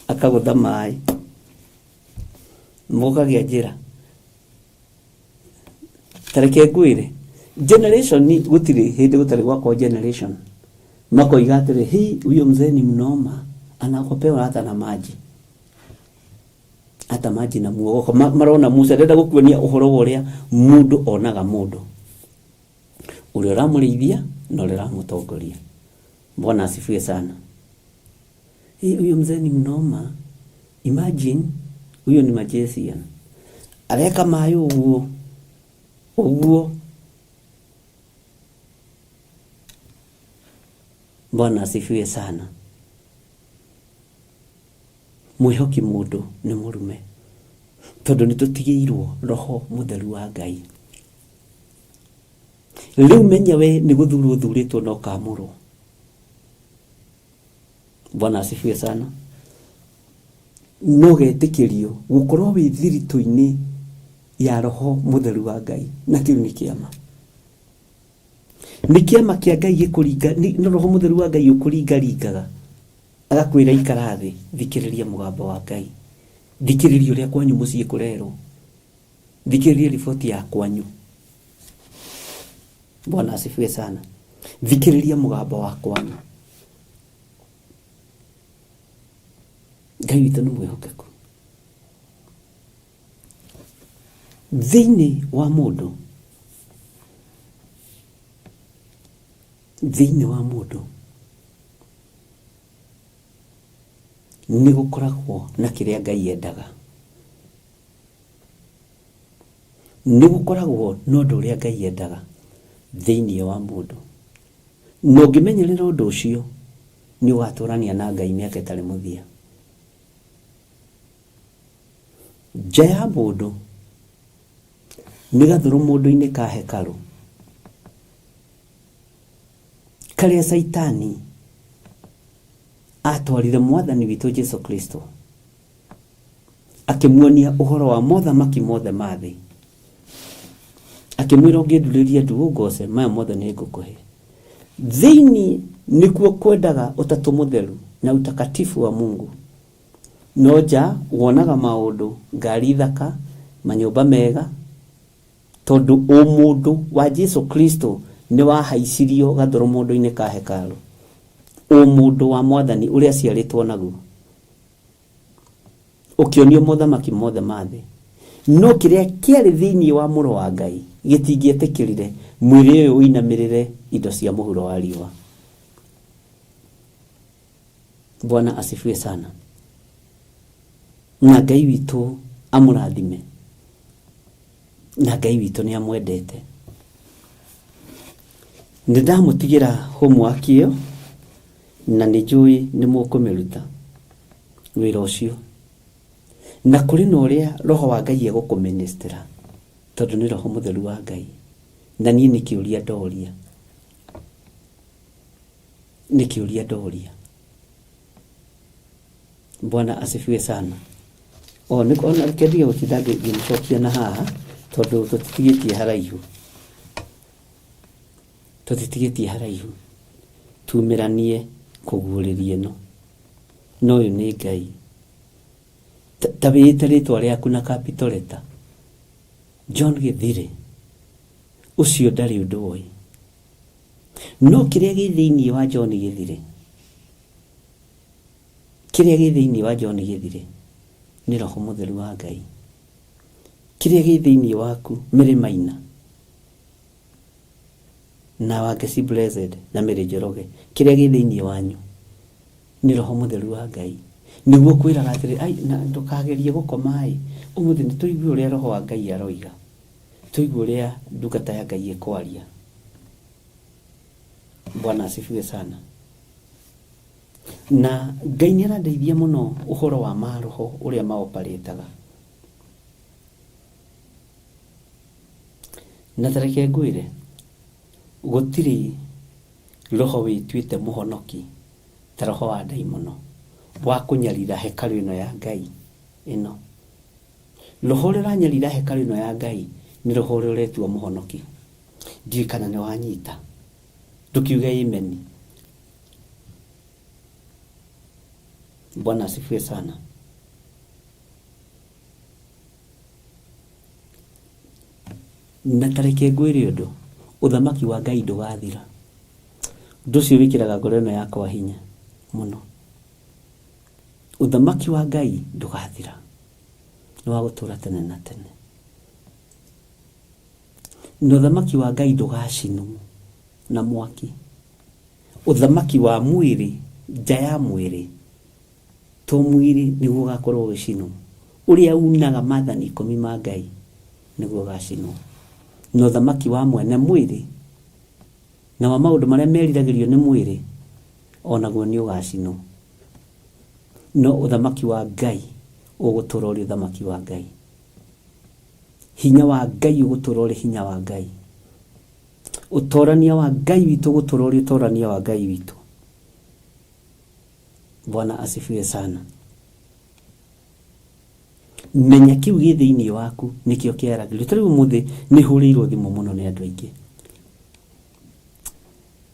akagũtha maĩ mũkagĩa njĩra. Ta reke ngwĩre, generation gũtirĩ hĩndĩ gũtarĩ gwakorwo generation makoiga atĩrĩ, hii huyo mzee ni mnoma, anakopewa hata na maji, hata maji na muogoko. Marona Musa ndenda gũkuonia ũhoro wa ũrĩa mũndũ onaga mũndũ ũrĩa ũramũrĩithia na ũrĩa ũramũtongoria. Bwana asifiwe sana. Hii huyo mzee ni mnoma, imagine huyo ni magician, areka maĩ ũguo ũguo. Bwana asifiwe sana. Mwĩhoki mũndũ nĩ mũrume, tondũ nĩ tũtigĩirwo roho mũtheru wa Ngai. Rĩu menya we nĩ gũthurwo ũthurĩtwo na ũkamũrwo. Bwana asifiwe sana. No getĩkĩrio gũkorwo wĩ thiritũ-inĩ ya roho mũtheru wa Ngai, na kĩu nĩ kĩama, nĩ kĩama kĩa Ngai gĩkũringa, nĩ roho mũtheru wa Ngai ũkũringaringaga agakwĩra ikara thĩ, thikĩrĩria mũgambo wa Ngai, thikĩrĩria ũrĩa kwanyu mũciĩ kũrerwo, thikĩrĩria riboti ya kwanyu. Bwana asifiwe sana. Thikĩrĩria mũgambo wa kwanyu. Ngai witũ nĩ mwĩhokeku. Thĩinĩ wa mũndũ, thĩinĩ wa mũndũ nĩ gũkoragwo na kĩrĩa Ngai endaga, nĩ gũkoragwo na ũndũ ũrĩa Ngai endaga thĩinĩ wa mũndũ, na ũngĩmenyerera ũndũ ũcio nĩ ũgatũrania na Ngai mĩaka ĩtarĩ mũthia. Nja ya mũndũ nĩ gathũrũ mũndũ-inĩ ka hekarũ karĩa Caitani atwarire mwathani witũ Jesu Kristo akĩmuonia ũhoro wa mothamaki mothe ma thĩ, akĩmwĩra ũngĩndurĩria ndu ũngoce maya mothe nĩ ngũkũhe. Thĩinĩ nĩkuo kwendaga ũtatũ mũtheru na utakatifu wa Mungu. No nja wonaga maũndũ, ngari thaka, manyũmba mega, tondũ ũmũndũ wa Jesu Kristo nĩ wahaicirio gathũrũ mũndũ-inĩ ka hekarũ. Ũmũndũ wa mwathani ũrĩa aciarĩtwo naguo ũkĩonio mothamaki mothe ma thĩ, no kĩrĩa kĩarĩ thĩinĩ wa mũrũ wa Ngai gĩtingĩetĩkĩrire mwĩrĩ ũyũ ũinamĩrĩre indo cia mũhuro wa riũa. Bwana asifiwe sana. Na Ngai witũ amũrathime, na Ngai witũ nĩ amwendete. Nĩ ndamũtigĩra homework ĩyo na nĩ njũĩ nĩ mũkũmĩruta wĩra ũcio, na kũrĩ na ũrĩa roho wa Ngai egũkũministera, tondũ nĩ roho mũtheru wa Ngai. Na niĩ nĩ kĩũria ndoria, nĩ kĩũria ndoria. Bwana asifiwe sana. O nĩ ona reke ndige gũtinda ngĩmũcokia na haha, tondũ tũtitigĩtie haraihu, tũtitigĩtie haraihu tumĩranie kũguũrĩria ĩno. No ũyũ nĩ Ngai. Ta wĩĩte rĩtwa rĩaku na capital letter, John Gĩthirĩ, ũcio ndarĩ ũndũ oĩ, no kĩrĩa gĩ thĩinĩ wa John Gĩthirĩ, kĩrĩa gĩ thĩinĩ wa John Gĩthirĩ nĩ roho mũtheru wa Ngai. Kĩrĩa gĩ thĩinĩ waku Mary Maina na Wangeci Blessed na Mary Njoroge, kĩrĩa gĩ thĩinĩ wanyu nĩ roho mũtheru wa Ngai. Nĩguo kwĩraga atĩrĩ, ai, na ndũkagerie gũkoma ĩ, ũmũthĩ nĩ tũigue ũrĩa roho wa Ngai aroiga, tũigue ũrĩa ndungata ya Ngai ĩkwaria. Bwana asifiwe sana. Na Ngai nĩ arandeithia mũno ũhoro wa maroho ũrĩa maoparĩtaga. Na ta reke ngwĩre, gũtirĩ roho wĩtuĩte mũhonoki ta roho wa ndaimono wa kũnyarira hekarũ ĩno ya Ngai ĩno. Roho ũrĩa ũranyarira hekarũ ĩno ya Ngai nĩ roho ũrĩa ũretua mũhonoki. Ndiũĩ kana nĩ wanyita, ndũkiuge amen. Bwana asifiwe sana. Na ta reke ngwĩre ũndũ, ũthamaki wa Ngai ndũgathira. Ũndũ ũcio wĩkĩraga ngoro ĩno yakwa hinya mũno. Ũthamaki wa Ngai ndũgathira, nĩ wa gũtũũra tene na tene. Na ũthamaki wa Ngai ndũgacinwo na mwaki. Ũthamaki wa mwĩrĩ, nja ya mwĩrĩ, to mwĩrĩ nĩguo ũgakorwo ũgĩcinwo. Ũrĩa unaga maathani ikũmi ma Ngai nĩguo ũgacinwo. Na ũthamaki wa mwene mwĩrĩ na wa maũndũ marĩa meriragĩrio nĩ mwĩrĩ o naguo nĩ ũgacinwo. No ũthamaki wa Ngai ũgũtũũra ũrĩ ũthamaki wa Ngai. Hinya wa Ngai ũgũtũũra ũrĩ hinya wa Ngai. Ũtorania wa Ngai witũ ũgũtũũra ũrĩ ũtorania wa Ngai witũ. Bwana asifiwe sana. Menya kĩu gĩ thĩinĩ waku nĩkĩo kĩaragĩrio. Ta rĩu ũmũthĩ nĩ hũrĩirwo thimũ mũno nĩ andũ aingĩ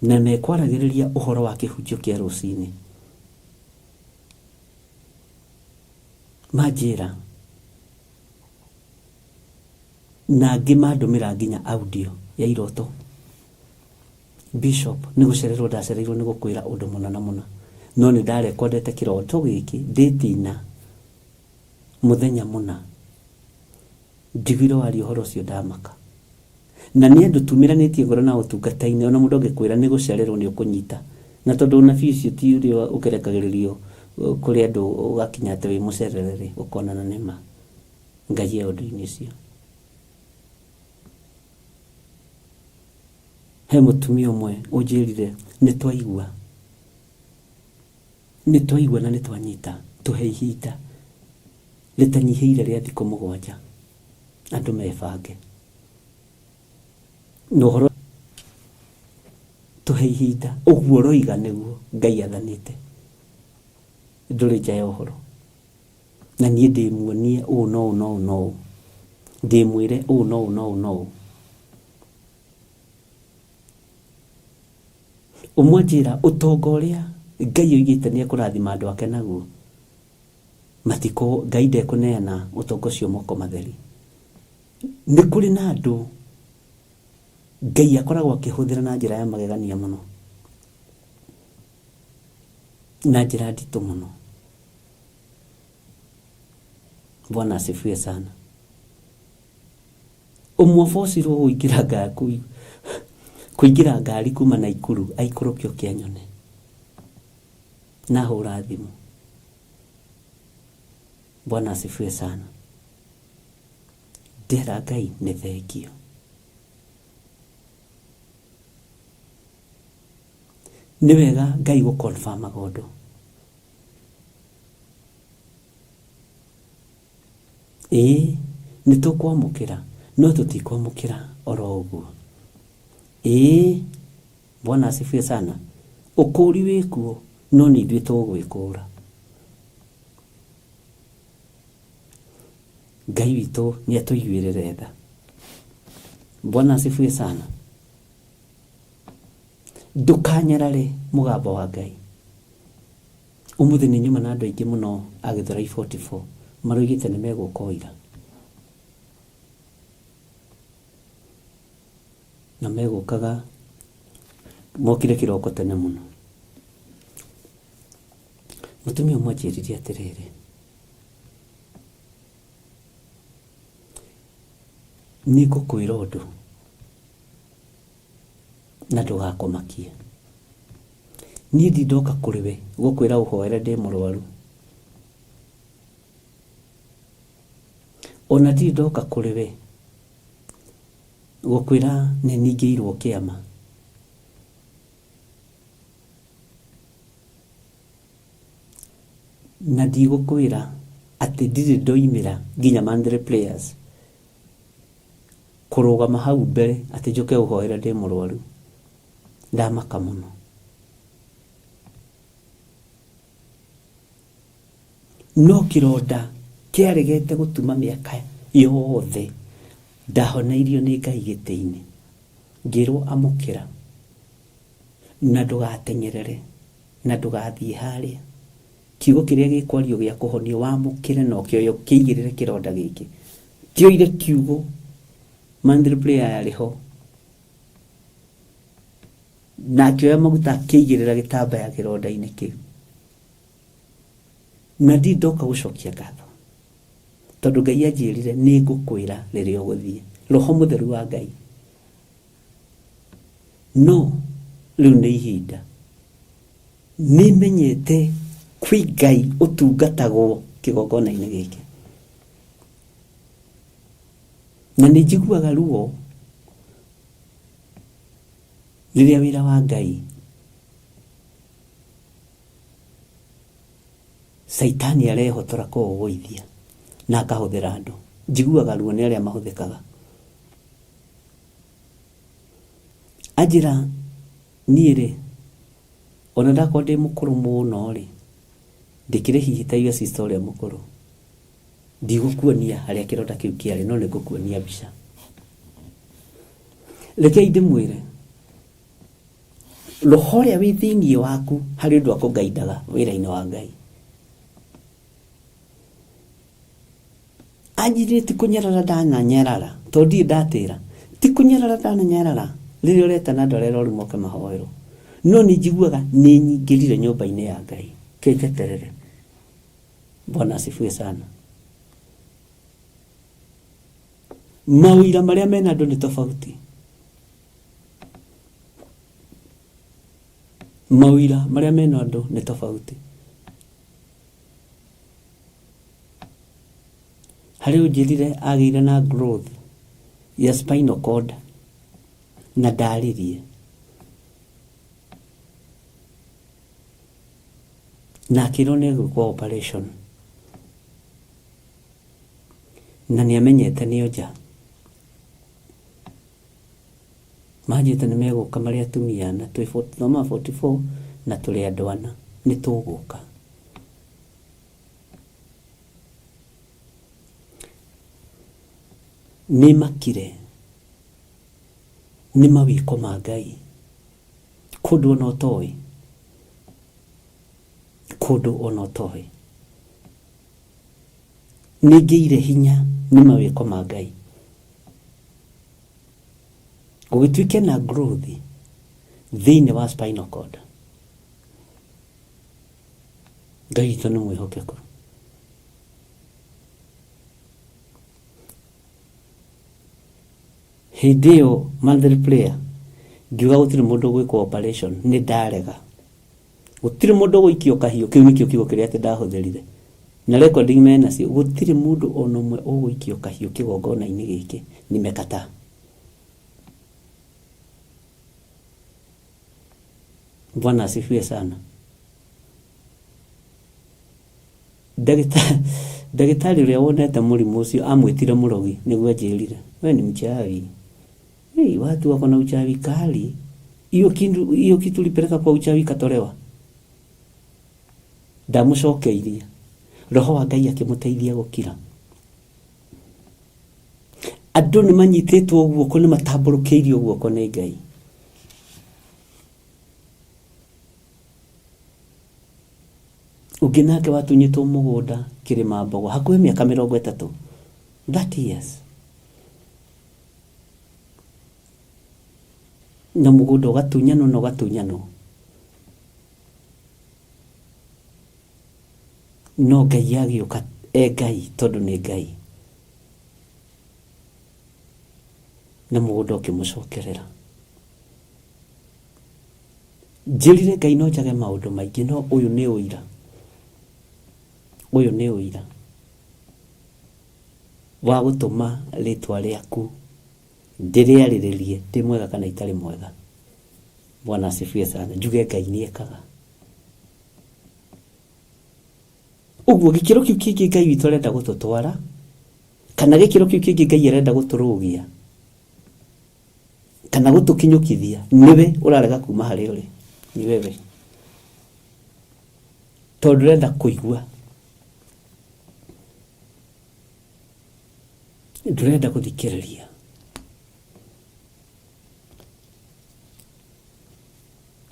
na mekwaragĩrĩria ũhoro wa kĩhunjio kĩa rũcinĩ. Manjĩra na angĩ mandũmĩra nginya audio ya iroto. Bishop, nĩ gũcererwo ndacereirwo nĩ gũkwĩra ũndũ mũna na mũna, no nĩ ndarekondete kĩroto gĩkĩ ndĩtina mũthenya mũna. Njiguire waria ũhoro ũcio ndamaka. Na nĩ andũ tumĩranĩtie ngoro na ũtungata-inĩ, ona mũndũ angĩkwĩra nĩ gũcererwo nĩ ũkũnyita. Na tondũ ũnabii ũcio ti ũrĩa ũkerekagĩrĩrio kũrĩ andũ ũgakinya atĩ wĩ mũcerere-rĩ, ũkonana nĩ ma. Ngai e ũndũ-inĩ ũcio. He mũtumia ũmwe ũnjĩrire nĩ twaigua, nĩ twaigua na nĩ twanyita, tũhe ihinda rĩtanyihĩire rĩa thikũ mũgwanja andũ mebange. Na ũhoro tũhe ihinda, ũguo ũroiga nĩguo Ngai athanĩte, ndũrĩ nja ya ũhoro. Na niĩ ndĩmuonie ũũ na ũũ na ũũ na ũũ, ndĩmwĩre ũũ na ũũ na ũũ na ũũ. Ũmwe anjĩra ũtonga ũrĩa Ngai oigĩte nĩ ekũrathima andũ ake naguo, matikũ Ngai ndekũneana ũtonga ũcio moko matheri. Nĩ kũrĩ na andũ Ngai akoragwo akĩhũthĩra na njĩra ya magegania mũno, na njĩra nditũ mũno. Bwana asifiwe sana. Ũmwe abocirwo kũingĩra ngari kũingĩra ngari kuma Naikuru aikũrũke oke anyone. Na ahũra thimũ. Bwana asifiwe sana. Ndera Ngai nĩ thengio. Nĩ wega Ngai gũ confirm aga ũndũ. Ĩĩ, nĩ tũkwamũkĩra, no tũtikwamũkĩra oro ũguo. Ĩĩ, Bwana asifiwe sana. Ũkũũri wĩkuo, no nĩ ithuĩ tũgwĩkũũra. Ngai witũ nĩ atũiguĩrĩre tha. Bwana asifiwe sana. Ndũkanyarare mũgambo wa Ngai. Ũmũthĩ nĩ nyuma na andũ aingĩ mũno a Gĩthũrai 44 maroigĩte nĩ megũka o ira. Na megũkaga mokire kĩroko tene mũno. Mũtumia ũmwe anjĩrire atĩrĩrĩ, nĩ ngũkwĩra ũndũ na ndũgakũmakie. Niĩ ndirĩ ndoka kũrĩ we gũkwĩra ũhoere ndĩ mũrwaru. Ona ndirĩ ndoka kũrĩ we gũkwĩra nĩ ningĩirwo kĩama. Na ndigũkwĩra atĩ ndirĩ ndoimĩra nginya monthly prayers kũrũgama hau mbere atĩ njũke ũhoere ndĩ mũrwaru. Ndamaka mũno. No kĩronda kĩaregete gũtuma mĩaka yothe ndahoneirio nĩ Ngai gĩtĩ-inĩ. Ngĩrwo amũkĩra na ndũgateng'erere na ndũgathiĩ harĩa. Kiugo kĩrĩa gĩkwario gĩa kũhonio wamũkĩre na ũkĩoye ũkĩigĩrĩre kĩronda gĩkĩ. Ndioire kiugo. Monthly prayer yarĩ ho na akĩoya maguta akĩigĩrĩra gĩtambaya kĩronda-inĩ kĩu na ndi ndoka gũcokia ngatho tondũ Ngai anjĩrire nĩ ngũkwĩra rĩrĩa ũgũthiĩ roho mũtheru wa Ngai no rĩu nĩ ihinda nĩ menyete kwĩ Ngai ũtungatagwo kĩgongona-inĩ gĩkĩ na nĩ njiguaga ruo rĩrĩa wĩra wa Ngai Caitani arehotora kũũgũithia na akahũthĩra andũ. Njiguaga ruo nĩ arĩa mahũthĩkaga. Anjĩra niĩ rĩ, ona ndakorwo ndĩ mũkũrũ mũno rĩ, ndĩkĩrĩ hihi ta your sister ũrĩa mũkũrũ. Ndigũkuonia harĩa kĩronda kĩu kĩarĩ no nĩngũkuonia mbica. Rekei ndĩmwĩre, roho ũrĩa wĩ thĩinĩ waku harĩ ũndũ akũgaindaga wĩra-inĩ wa Ngai. Anjĩrire ti kũnyarara ndananyarara tondũ ndirĩ ndatĩra ti kũnyarara ndananyarara rĩrĩa ũretana andũ arĩa arwaru moke mahoerwo no nĩ njiguaga nĩ nyingĩrire nyũmba-inĩ ya Ngai ke njeterere. Bwana asifiwe sana. Mawĩira marĩa mena andũ nĩ tofauti. Mawĩira marĩa mena andũ nĩ tofauti. Harĩ ũnjĩrire agĩire na growth ya spinal cord na ndarĩrie. Na akĩrwo nĩ egwĩkwo operation. Na nĩ amenyete nĩ onja. Manjĩte nĩ megũka marĩ atumia ana, twĩ thomaga 44 na tũrĩ andũ ana, nĩ tũgũka. Nĩ makire nĩ mawĩko ma Ngai kũndũ ona ũtoĩ, kũndũ ona ũtoĩ. Nĩ ngĩire hinya nĩ mawĩko ma Ngai. Gũgĩtuĩke na growth thĩinĩ wa spinal cord. Ngai witũ nĩ mwĩhokeku. Hĩndĩ ĩyo monthly prayer ngiuga gũtirĩ mũndũ ũgwĩkwo operation nĩ ndarega. Gũtirĩ mũndũ ũgũikio kahiũ kĩu nĩkĩo kiugo kĩrĩa atĩ ndahũthĩrire. Na recording menacio gũtirĩ mũndũ ona ũmwe ũgũikio kahiũ kĩgongona-inĩ gĩkĩ nimekataa. Bwana asifiwe sana. Ndagĩtarĩ ũrĩa wonete mũrimũ ũcio amwĩtire mũrogi nĩguo anjĩrire, we ni mchawi. Hey, watu wako na uchawi kali. Hiyo kitu, hiyo kitu ulipeleka kwa uchawi ikatolewa. Ndamũcokeirie. Roho wa Ngai akĩmũteithia gũkira. Andũ nĩ manyitĩtwo guoko, nĩ matambũrũkĩirio guoko nĩ Ngai. Ũngĩ nake watunyĩtwo mũgũnda Kĩrĩma Mbogo hakuhĩ mĩaka 30, 30 years. Na mũgũnda ũgatunyanwo na ũgatunyanwo. No Ngai agĩũka e Ngai tondũ nĩ Ngai. Na mũgũnda ũkĩmũcokerera. Njĩrire Ngai no njage maũndũ maingĩ no ũyũ nĩ ũira. Ũyũ nĩ ũira wa gũtũma rĩtwa rĩaku ndĩrĩarĩrĩrie ndĩ mwega kana itarĩ mwega. Bwana asifiwe sana. Njuge Ngai nĩ ekaga. Ũguo gĩkĩro kĩu kĩngĩ Ngai witũ arenda gũtũtwara kana gĩkĩro kĩu kĩngĩ Ngai arenda gũtũrũgia kana gũtũkinyũkithia nĩwe ũrarega kuma harĩ ũrĩ ni wewe tondũ ndũrenda kũigua ndũrenda gũthikĩrĩria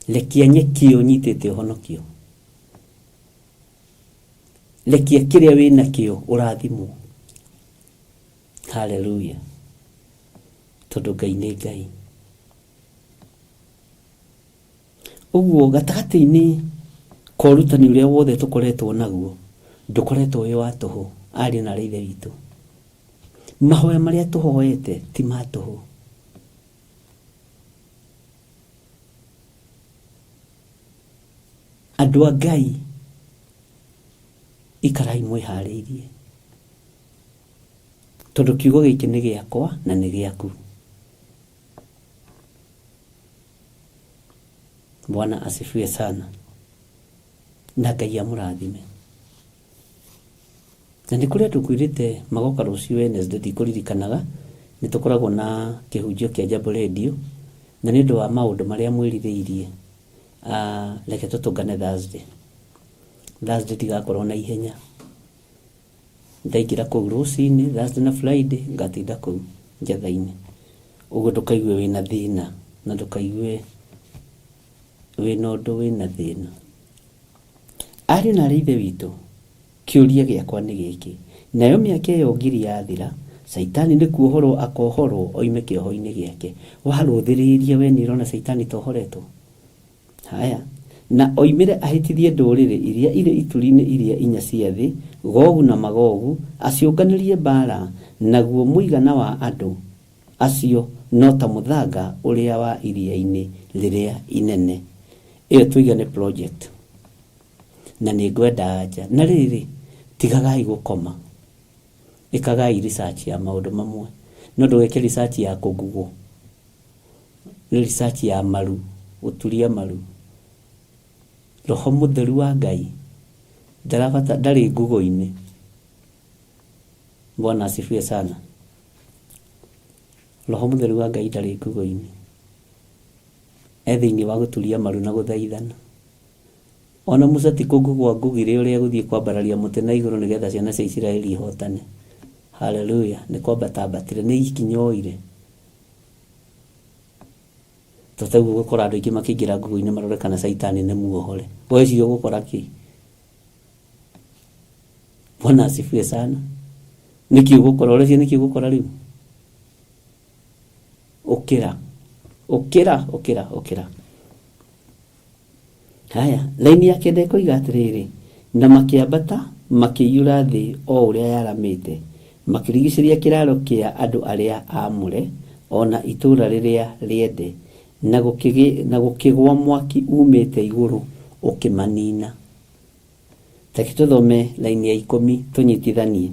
rekia nyeki ĩyo ũnyitĩte ũhonokio rekia kĩrĩa wĩ nakĩo ũrathimwo haleluya. Tondũ Ngai nĩ Ngai. Ũguo gatagatĩ-inĩ ka ũrutani ũrĩa wothe tũkoretwo naguo, ndũkoretwo wĩ wa tũhũ, ariũ na aarĩ a Ithe witũ. Mahoya marĩa tũhoete ti ma tũhũ. Andũ a Ngai, ikarai mwĩharĩirie, tondũ kiugo gĩkĩ nĩ gĩakwa na nĩ gĩaku. Bwana asifiwe sana. Na Ngai amũrathime. Na nĩ kũrĩ andũ ngwĩrĩte magoka rũciũ Wednesday ndikũririkanaga, nĩ tũkoragwo na kĩhunjio kĩa Jambo Radio, na nĩ ũndũ wa maũndũ marĩa mwĩrirĩirie, ah, reke tũtũngane Thursday. Thursday ndigakorwo na ihenya. Ndaingĩra kũu rũcinĩ Thursday na Friday ngatinda kũu njetha-inĩ. Ũguo ndũkaigue wĩna thĩna na ndũkaigue wĩna ũndũ wĩna thĩna. Ariũ na aarĩ a Ithe witũ, kĩũria gĩakwa nĩ gĩkĩ, nayo mĩaka ĩyo ngiri yathira, Caitani nĩ kuohorwo akohorwo oime kĩoho-inĩ gĩake? Warũthĩrĩria wee nĩ ũrona Caitani ta ohoretwo? Haya. Na oimĩre ahĩtithie ndũrĩrĩ iria irĩ ituri-inĩ iria inya cia thĩ, Gogu na Magogu, aciũnganĩrie mbaara, naguo mũigana wa andũ acio no ta mũthanga ũrĩa wa iria-inĩ rĩrĩa inene. Ĩyo tũiga nĩ project. Na nĩ ngwenda anja. Na rĩrĩ, tigagai gũkoma. Ĩkagai research ya maũndũ mamwe. No ndũgeke research ya kũ-Google. Nĩ research ya maru, gũturia maru. Roho mũtheru wa Ngai ndarabata ndarĩ ngugo-inĩ. Bwana asifiwe sana. Roho mũtheru wa Ngai ndarĩ ngugo-inĩ. E thĩinĩ wa gũturia maru na gũthaithana. Ona Musa ti kũngugwo angugire ũrĩa egũthiĩ kwambararia mũtĩ na igũrũ nĩgetha ciana cia Isiraeli ihotane. Haleluya! Nĩ kwambata ambatire, nĩ ikinya oire. To taguo ũgũkora andũ aingĩ makĩingĩra ngugo-inĩ marore kana caitani nĩ muohore. Weciria ũgũkora kĩ? Bwana asifiwe sana. Nĩkĩ ũgũkora? Ũreciria nĩkĩ ũgũkora rĩu? Ũkĩra, ũkĩra, ũkĩra, ũkĩra. Haya, raini ya kenda ĩkoiga atĩrĩrĩ, na makĩambata makĩiyũra thĩ o ũrĩa yaramĩte, makĩrigicĩria kĩraaro kĩa andũ arĩa aamũre, o na itũũra rĩrĩa rĩende, na na gũkĩgwa mwaki uumĩte igũrũ ũkĩmanina. Reke tũthome raini ya ikũmi tũnyitithanie.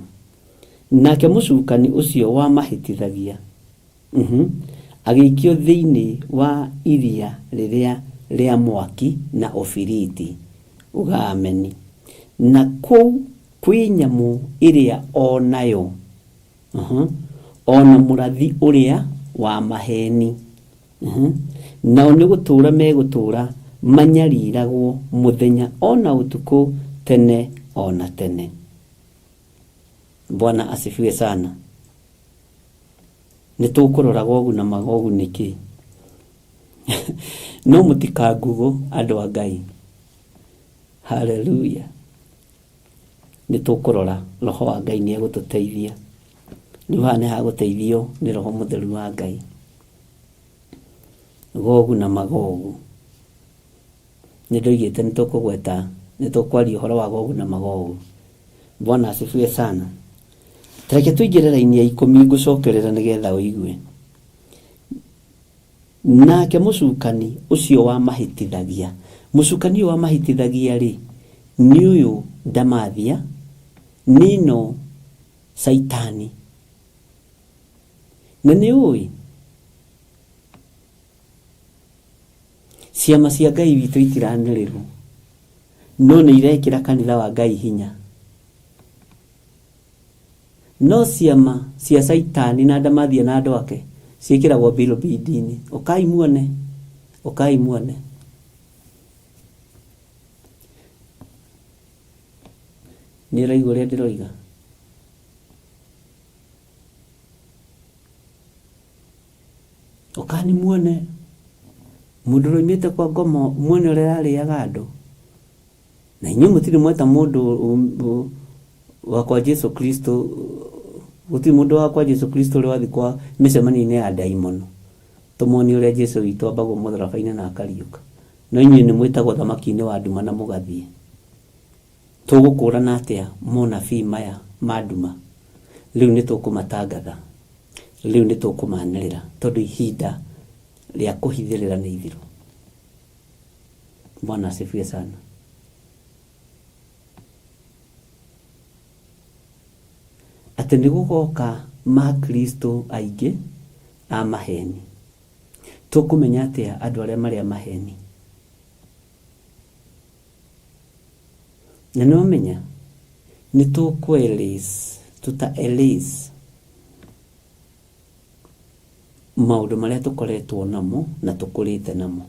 Nake mũcukani ũcio wamahĩtithagia, Agĩikio thĩinĩ wa iria rĩrĩa rĩa mwaki na ũbiriti. Uga ameni. Na kũu kwĩ nyamũ ĩrĩa o nayo, o na mũrathi ũrĩa wa maheni. Nao nĩ gũtũũra megũtũũra manyariragwo mũthenya o na ũtukũ tene o na tene. Bwana asifiwe sana. Nĩ tũkũrora Gogu na Magogu nĩkĩ. No mũtikangugũ andũ a Ngai. Haleluya. Nĩ tũkũrora Roho wa Ngai nĩ egũtũteithia. Rĩu haha nĩ hagũteithio nĩ Roho Mũtheru wa Ngai. Gogu na Magogu. Nĩ ndoigĩte nĩ tũkũgweta, nĩ tũkwaria ũhoro wa Gogu na Magogu. Bwana asifiwe sana. Tareke tũingĩre raini ya ikũmi ngũcokerera nĩgetha ũigue. Nake mũcukani ũcio wamahĩtithagia, mũcukani ũyũ wamahĩtithagia rĩ, nĩ ũyũ ndamathia, nĩ ĩno caitani. Na nĩ ũĩ ciama cia Ngai witũ itiranĩrĩrwo, no nĩ irekĩra kanitha wa Ngai hinya. No ciama cia Caitani na ndamathia na andũ ake ciĩkĩragwo billboard-inĩ. Ũkai muone, ũkai muone. Nĩ ũraigua ũrĩa ndĩroiga? Ũkani muone mũndũ ũroimĩte kwa ngomo muone ũrĩa ararĩaga andũ. Na inyuĩ mũtirĩ mweta mũndũ wa kwa Jesu Kristo. Gũtirĩ mũndũ wa kwa Jesu Kristo ũrĩ wathiĩ kwa mĩcemanio-inĩ ya ndaimono. Tũmonie ũrĩa Jesu witũ ambagwo mũtharaba-inĩ na akariũka. No inyuĩ nĩ mwĩtagwo thamaki-inĩ wa nduma na mũgathiĩ. Tũgũkũrana atĩa monabii maya ma nduma? Rĩu nĩ tũkũmatangatha. Rĩu nĩ tũkũmanĩrĩra tondũ ihinda rĩa kũhithĩrĩra nĩ ithiru. Bwana asifiwe sana. Atĩ nĩ gũgoka makristo aingĩ a maheni. Tũkũmenya atĩa andũ arĩa marĩ a maheni? Na nĩ wamenya nĩ tũkũ erase, tũta erase maũndũ marĩa tũkoretwo namo na tũkũrĩte namo.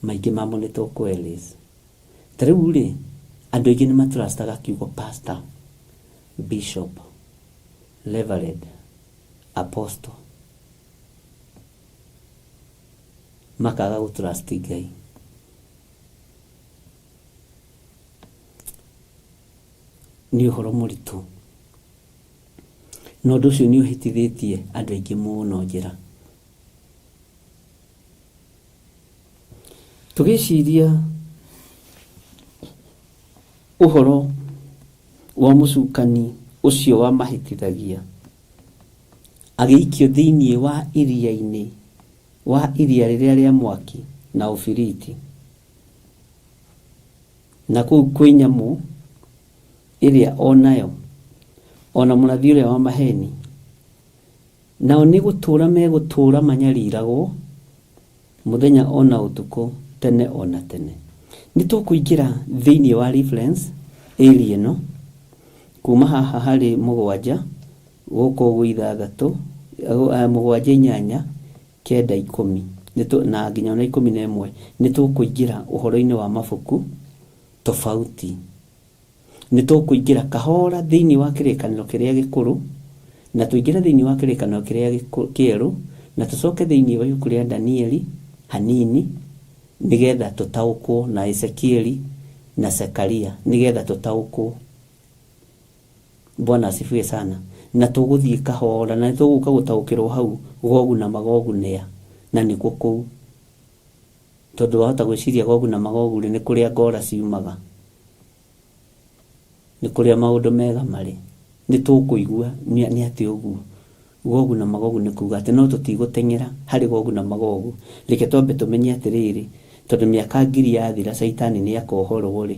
Maingĩ mamo nĩ tũkũ erase. Ta rĩu rĩ, andũ aingĩ nĩ matrustaga kiugo pastor, bishop, reverend, apostle. Makaga gũ trust Ngai. Nĩ ũhoro mũritũ. Na ũndũ ũcio nĩ ũhĩtithĩtie andũ aingĩ mũno njĩra. Tũgĩciria ũhoro wa mũcukani ũcio wamahĩtithagia, agĩikio thĩinĩ wa iria-inĩ wa iria rĩrĩa rĩa mwaki na ũbiriti. Na kũu kwĩ nyamũ ĩrĩa o nayo, o na mũrathi ũrĩa wa maheni, nao nĩ gũtũũra megũtũũra manyariragwo mũthenya o na ũtukũ tene o na tene. Nĩ tũkũingĩra thĩinĩ wa reference area ĩno kuma haha harĩ mũgwanja gũkũ ũguo ithathatũ, mũgwanja inyanya kenda ikũmi na nginya ona 11 nĩ tũkũingĩra ũhoro-inĩ wa mabuku tofauti. Nĩ tũkũingĩra kahora thĩinĩ wa kĩrĩkanĩro kĩrĩa gĩkũrũ na tũingĩre thĩinĩ wa kĩrĩkanĩro kĩrĩa kĩerũ na tũcoke thĩinĩ wa ibuku rĩa Danieli hanini nĩgetha tũtaũkwo na Ezekieli na Zekaria nĩgetha tũtaũkwo. Bwana asifiwe sana. Na tũgũthiĩ kahora na nĩ tũgũka gũtaũkĩrwo hau Gogu na Magogu nĩa na nĩkũ kũu. Tondũ wahota gwĩciria Gogu na Magogu rĩ nĩ kũrĩa ngora ciumaga. Nĩ kũrĩa maũndũ mega marĩ. Nĩ tũkũigua nĩ atĩ ũguo. Gogu na Magogu nĩ kuga atĩ no tũtigũteng'era harĩ Gogu na Magogu. Reke twambe tũmenye atĩrĩrĩ, tondũ mĩaka ngiri yathira Caitani nĩ akohorwo rĩ,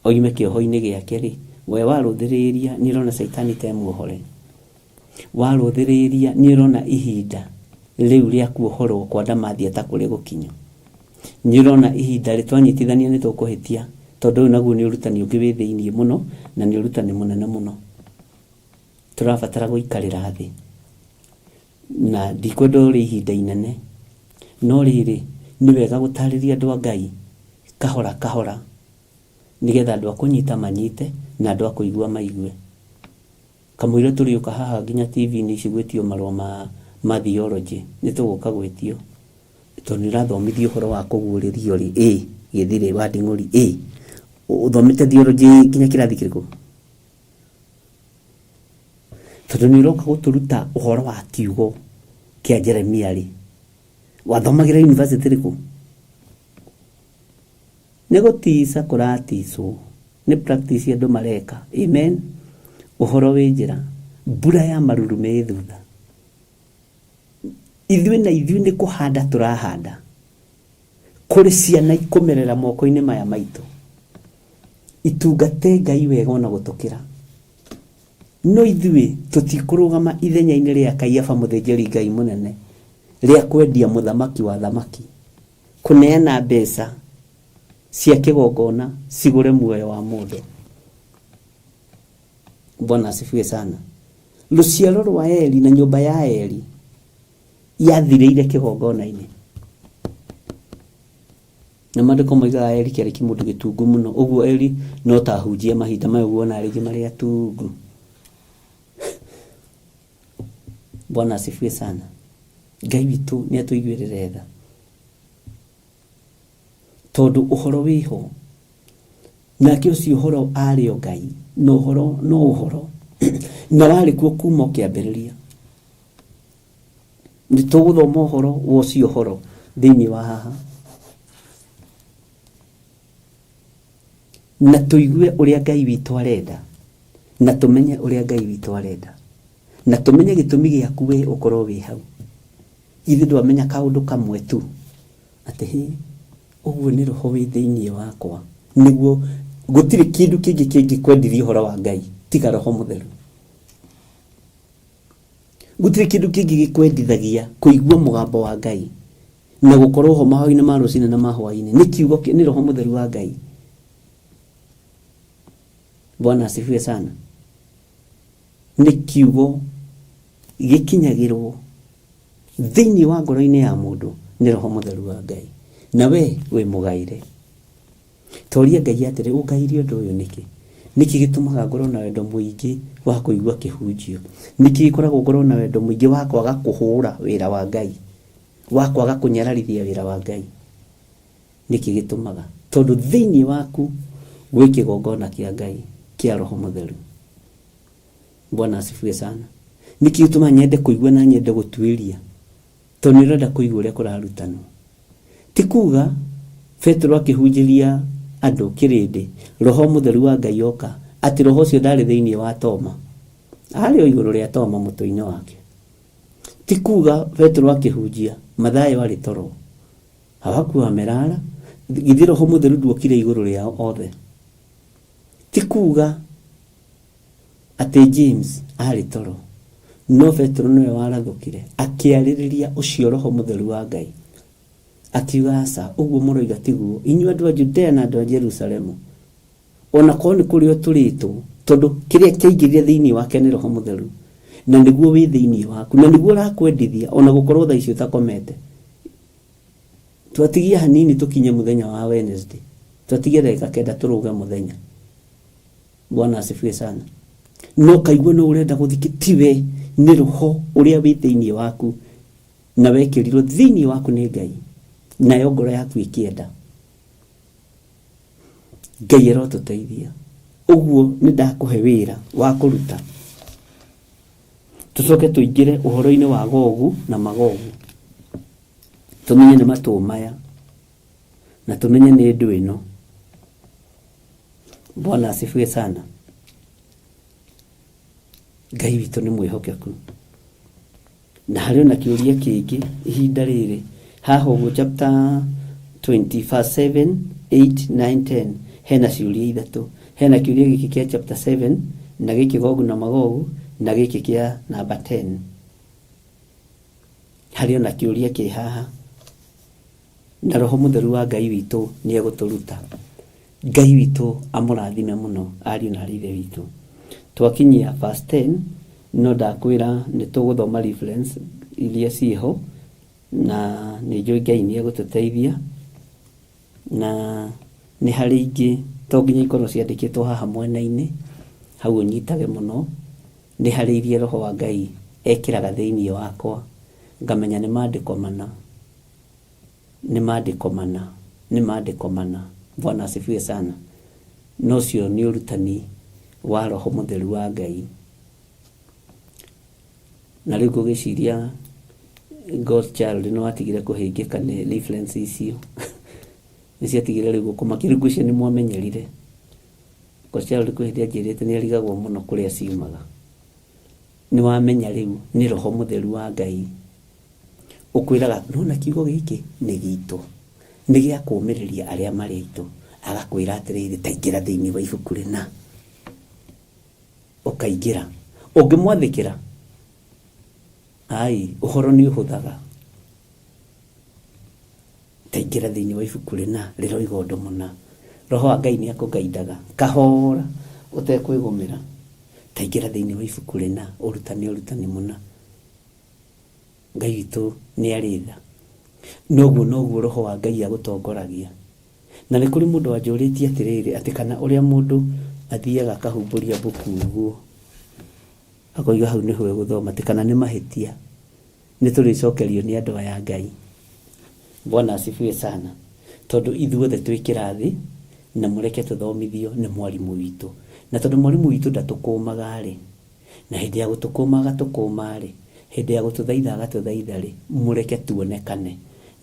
oime kĩoho-inĩ gĩake rĩ, we warũthĩrĩria nĩ ũrona Caitani ta e muohore? Warũthĩrĩria nĩ ũrona ihinda rĩu rĩa kuohorwo kwa ndamathia ta kũrĩ gũkinyu? Nĩ ũrona ihinda rĩ twanyitithania nĩ tũkũhĩtia tondũ ũyũ naguo nĩ ũrutani ũngĩ wĩ thĩiniĩ mũno na nĩ ũrutani mũnene mũno. Tũrabatara gũikarĩra thĩ na ndikwenda ũrĩ ihinda inene, no rĩrĩ nĩ wega gũtarĩria andũ a Ngai kahora kahora nĩgetha andũ a kũnyita manyite na andũ a kũigua maigue. Kamũira tũrĩũka haha nginya TV-inĩ ici gwĩtio marũa ma theology, nĩ tũgũka gwĩtio. Tondũ nĩ ũrathomithia ũhoro wa kũguũrĩrio rĩ, ĩ Gĩthirĩ wa Nding'ũri, ĩ ũthomete theology nginya kĩrathi kĩrĩkũ? Tondũ nĩ ũroka gũtũruta ũhoro wa kiugo kĩa Jeremia rĩ, wathomagĩra university ĩrĩkũ? Nĩ gũtica kũraticwo, nĩ practice andũ mareka. Amen. Ũhoro wĩ njĩra, mbura ya marurumĩ ĩ thutha. Ithuĩ na ithuĩ nĩ kũhanda tũrahanda. Kũrĩ ciana ikũmerera moko-inĩ maya maitũ. Itungate Ngai wega ona gũtũkĩra. No ithuĩ tũtikũrũgama ithenya-inĩ rĩa Kaiafa mũthĩnjĩri Ngai mũnene rĩa kwendia mũthamaki wa thamaki. Kũneana mbeca cia kĩgongona cigũre muoyo wa mũndũ. Bwana asifiwe sana. Rũciaro rwa Eli na nyũmba ya Eli yathirĩire kĩgongona-inĩ. Na maandĩko moigaga Eli kĩarĩ kĩmũndũ gĩtungu mũno. Ũguo Eli no ta ahunjia mahinda maya ũguo ona rĩngĩ marĩ atungu. Bwana asifiwe sana. Ngai witũ nĩ atũiguĩrĩre tha. Tondũ ũhoro wĩho. Nake ũcio ũhoro arĩ o Ngai, na ũhoro no ũhoro. Na warĩ kuo kuma o kĩambĩrĩria. Nĩ tũgũthoma ũhoro wa ũcio ũhoro thĩinĩ wa haha. Na tũigue ũrĩa Ngai witũ arenda. Na tũmenye ũrĩa Ngai witũ arenda. Na tũmenye gĩtũmi gĩaku we ũkorwo wĩ hau. Ithe ndwamenya kaũndũ kamwe tu. Atĩ hĩ, ũguo nĩ roho wĩ thĩinĩ wakwa. Nĩguo gũtirĩ kĩndũ kĩngĩ kĩngĩkwendithia ũhoro wa Ngai tiga roho mũtheru. Gũtirĩ kĩndũ kĩngĩ gĩkwendithagia kũigua mũgambo wa Ngai na gũkorwo ho mahoya-inĩ ma rũcinĩ na ma hwaĩ-inĩ nĩ kiugo nĩ roho mũtheru wa Ngai. Bwana asifiwe sana. Nĩ kiugo gĩkinyagĩrwo thĩinĩ wa ngoro-inĩ ya mũndũ nĩ roho mũtheru wa Ngai. Na we wĩ mũgaĩre. Toria Ngai atĩrĩ, ũngaĩire ũndũ ũyũ nĩkĩ? Nĩkĩ gĩtũmaga ngorwo na wendo mũingĩ wa kũigua kĩhunjio? Nĩkĩ gĩkoragwo ngorwo na wendo mũingĩ wa kwaga kũhũra wĩra wa Ngai? Wa kwaga kũnyararithia wĩra wa Ngai? Nĩkĩ gĩtũmaga? Tondũ thĩinĩ waku gwĩ kĩgongona kĩa Ngai kĩa Roho Mũtheru. Bwana asifiwe sana. Nĩkĩ gĩtũmaga nyende kũigua na nyende gũtuĩria? Tondũ nĩ ũrenda kũigua ũrĩa kũrarutanwo. Ti kuga Petero akĩhunjĩria andũ kĩrĩndĩ, Roho Mũtheru wa Ngai oka, atĩ Roho ũcio ndarĩ thĩinĩ wa Toma. Arĩ o igũrũ rĩa Toma mũtwe-inĩ wake. Ti kuga Petero akĩhunjia, Mathayo arĩ toro. Hawakuwa wamelala, githĩ Roho Mũtheru nduokire igũrũ rĩao othe? Ti kuga atĩ James aarĩ toro, no Petero nĩwe warathũkire akĩarĩrĩria ũcio Roho Mũtheru wa Ngai. Akiuga, Aca, ũguo mũroiga tiguo, inyuĩ andũ a Judea na andũ a Jerusalemu, o na korwo nĩ kũrĩo tũrĩtwo, tondũ kĩrĩa kĩaingĩrire thĩinĩ wake nĩ Roho Mũtheru, na nĩguo wĩ thĩinĩ waku, na nĩguo ũrakwendithia o na gũkorwo thaa ici ũtakomete. Twatigia hanini tũkinye mũthenya wa Wednesday, twatigia ndagĩka kenda tũrũge mũthenya. Bwana asifiwe sana. No kaigua no ũrenda gũthikĩ tiwe nĩ roho ũrĩa wĩ thĩinĩ waku na wekĩrirwo thĩinĩ waku nĩ Ngai nayo ngoro yaku ĩkĩenda. Ngai arotũteithia. Ũguo nĩ ndakũhe wĩra wa kũruta. Tũcoke tũingĩre ũhoro-inĩ wa Gogu na Magogu. Tũmenye nĩ matũ maya na tũmenye nĩ ndũ ĩno. Bwana asifiwe sana. Ngai witũ nĩ mwĩhokeku. Na harĩ ona kĩũria kĩngĩ ihinda rĩrĩ haha ũguo chapter 20 verse 7 8 9 10 hena ciũria ithatũ. Hena kĩũria gĩkĩ kĩa chapter 7 na gĩkĩ Gogu na Magogu na gĩkĩ kĩa namba 10. Harĩ ona kĩũria kĩ haha na Roho Mũtheru wa Ngai witũ nĩ egũtũruta. Ngai witũ amũrathime mũno ariũ na aarĩ a Ithe witũ. Twakinyia verse 10 no ndakwĩra nĩ tũgũthoma reference iria ciĩho na nĩ njũĩ Ngai nĩ egũtũteithia na nĩ harĩ ingĩ to nginya ikorwo ciandĩkĩtwo haha mwena-inĩ, hau ũnyitage mũno, nĩ harĩ iria Roho wa Ngai ekĩraga thĩinĩ wakwa ngamenya nĩ maandĩko mana. Nĩ maandĩko mana. Nĩ maandĩko mana. Bwana asifiwe sana. Na ũcio nĩ ũrutani wa Roho Mũtheru wa Ngai. Na rĩu ngũgĩciria God's child nĩ watigire kũhĩngĩka nĩ reference icio. Nĩ ciatigire rĩu gũkũmakia. Rĩu ngwĩciria nĩ mwamenyerire. God's child kwĩ hĩndĩ anjĩrĩte nĩ arigagwo mũno kũrĩa ciumaga. Nĩ wamenya rĩu nĩ Roho Mũtheru wa Ngai Ũkwĩraga nona kiugo gĩkĩ nĩ gitũ, nĩ gĩa kũũmĩrĩria arĩa marĩ aitũ. Agakwĩra atĩrĩrĩ, ta ingĩra thĩinĩ wa ibuku rĩna. Ũkaingĩra. Ũngĩmwathĩkĩra, ai, ũhoro nĩ ũhũthaga. Ta ingĩra thĩinĩ wa ibuku rĩna rĩroiga ũndũ mũna. Roho wa Ngai nĩ akũgaindaga kahora ũtekwĩgũmĩra. Ta ingĩra thĩinĩ wa ibuku rĩna ũrutane ũrutani mũna. Ngai witũ nĩ arĩ tha. Noguo noguo Roho wa Ngai agũtongoragia. Na nĩ kũrĩ mũndũ wanjũrĩtie atĩrĩrĩ, atĩ kana ũrĩa mũndũ athiaga akahumbũria mbuku ũguo, akoiga hau nĩho egũthoma, atĩ kana nĩ mahĩtia. Nĩ tũrĩcokerio nĩ andũ aya a Ngai. Bwana asifiwe sana. Tondũ ithuothe twĩ kĩrathi, na mũreke tũthomithio nĩ mwarimũ witũ. Na tondũ mwarimũ witũ ndatũkũmaga-rĩ, Na hĩndĩ ya gũtũkũma agatũkũma-rĩ, hĩndĩ ya gũtũthaitha agatũthaitha-rĩ, mũreke tuonekane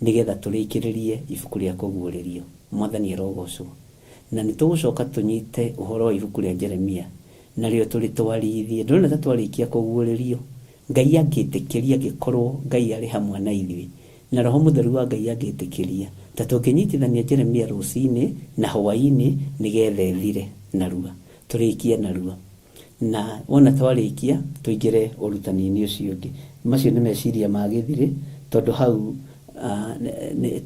nĩgetha tũrĩkĩrĩrie ibuku rĩa Kũguũrĩrio. Mwathani arogocwo. Na nĩ tũgũcoka tũnyite ũhoro wa ibuku rĩa Jeremia, narĩo tũrĩtwarithie. Ndũrona ta twarĩkia kũguũrĩrio. Ngai angĩtĩkĩria, angĩkorwo Ngai arĩ hamwe na ithuĩ, na Roho Mũtheru wa Ngai angĩtĩkĩria, ta tũngĩnyitithania Jeremia rũcinĩ na hwaĩ-inĩ nĩgetha ĩthire narua, tũrĩkie narua. Na wona twarĩkia, tũingĩre ũrutani-inĩ ũcio ũngĩ. Macio nĩ meciria ma gĩthirĩ, tondũ hau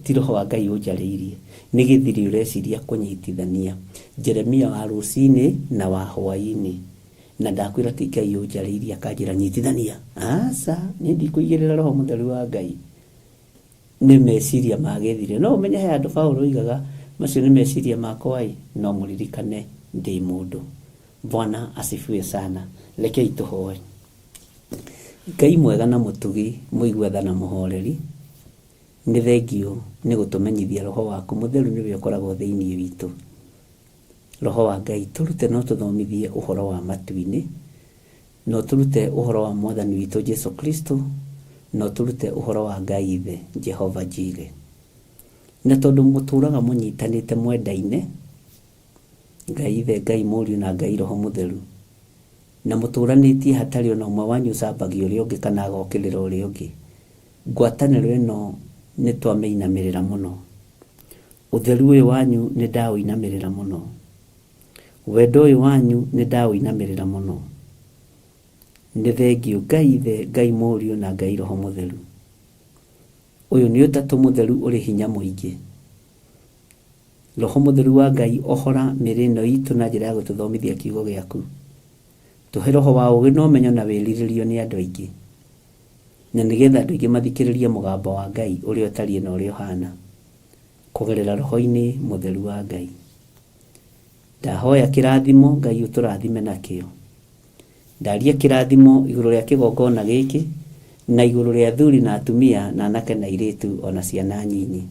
ti Roho wa Ngai ũnjarĩirie. Nĩ gĩthirĩ ũreciria kũnyitithania Jeremia wa rũcinĩ na wa hwaĩ-inĩ. Na ndakwĩra ti Ngai ũnjarĩirie akanjĩra nyitithania. Aca, niĩ ndikũigĩrĩra Roho Mũtheru wa Ngai. Nĩ meciria ma gĩthirĩ. No ũmenye he handũ Paũlũ oigaga, macio nĩ meciria makwa-ĩ, no mũririkane ndĩ mũndũ. Bwana asifiwe sana. Rekei tũhoe. Ngai mwega na mũtugi, mũigua tha na mũhoreri, nĩ thengiũ nĩ gũtũmenyithia Roho waku Mũtheru nĩwe ũkoragwo thĩinĩ witũ. Roho wa Ngai, tũrute na ũtũthomithie ũhoro wa matu-inĩ, na ũtũrute ũhoro wa Mwathani witũ Jesu Kristo, na ũtũrute ũhoro wa Ngai Ithe, Jehova Jireh. Na tondũ mũtũraga mũnyitanĩte mwendaine, Ngai Ithe, Ngai Mũriũ na Ngai Roho Mũtheru, na mũtũranĩtie hatarĩ ona ũmwe wanyu ũcambagia ũrĩa ũngĩ kana agokĩrĩra ũrĩa ũngĩ, ngwatanĩro ĩno nĩ twamĩinamĩrĩra mũno. Ũtheru ũyũ wanyu nĩ ndaũinamĩrĩra mũno. Wendo ũyũ wanyu nĩ ndaũinamĩrĩra mũno. Nĩ thengiũ Ngai Ithe, Ngai Mũriũ na Ngai Roho Mũtheru. Ũyũ nĩ ũtatũ mũtheru ũrĩ hinya mũingĩ. Roho Mũtheru wa Ngai ohora mĩĩrĩ ĩno itũ na njĩra ya gũtũthomithia kiugo gĩaku. Tũhe roho wa ũgĩ na ũmenyo na wĩrirĩrio nĩ andũ aingĩ. Na nĩgetha andũ aingĩ mathikĩrĩrie mũgambo wa Ngai ũrĩa ũtariĩ na ũrĩa ũhana. Kũgerera Roho-inĩ Mũtheru wa Ngai. Ndahoya kĩrathimo Ngai ũtũrathime nakĩo. Ndaria kĩrathimo igũrũ rĩa kĩgongona gĩkĩ na igũrũ rĩa athuri na atumia na anake na airĩtu ona ciana nyinyi.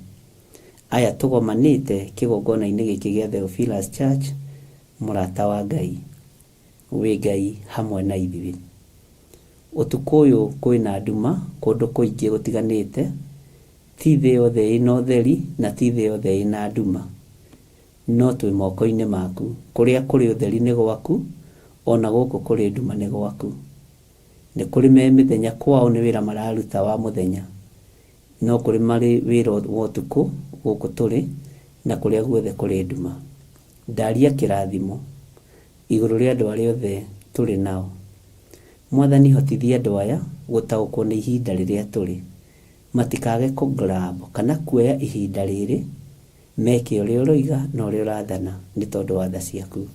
Aya tũgomanĩte kĩgongona-inĩ gĩkĩ gĩa Theophilus Church, mũrata wa Ngai, wĩ Ngai hamwe na ithuĩ. Ũtukũ ũyũ kwĩna nduma kũndũ kũingĩ gũtiganĩte, ti thĩ yothe ĩna ũtheri na ti thĩ yothe ĩna nduma. No twĩ moko-inĩ maku, kũrĩa kũrĩ ũtheri nĩ gwaku, o na gũkũ kũrĩ nduma nĩ gwaku. Nĩ kũrĩ me mĩthenya kwao nĩ wĩra mararuta wa mũthenya, No kũrĩ marĩ wĩra wa ũtukũ gũkũ tũrĩ, na kũrĩa guothe kũrĩ nduma. Ndaria kĩrathimo igũrũ rĩa andũ arĩa othe tũrĩ nao. Mwathani hotithia andũ aya gũtaũkwo nĩ ihinda rĩrĩa tũrĩ. Matikage kũ grab kana kuoya ihinda rĩrĩ meke ũrĩa ũroiga na ũrĩa ũrathana nĩ tondũ wa tha ciaku.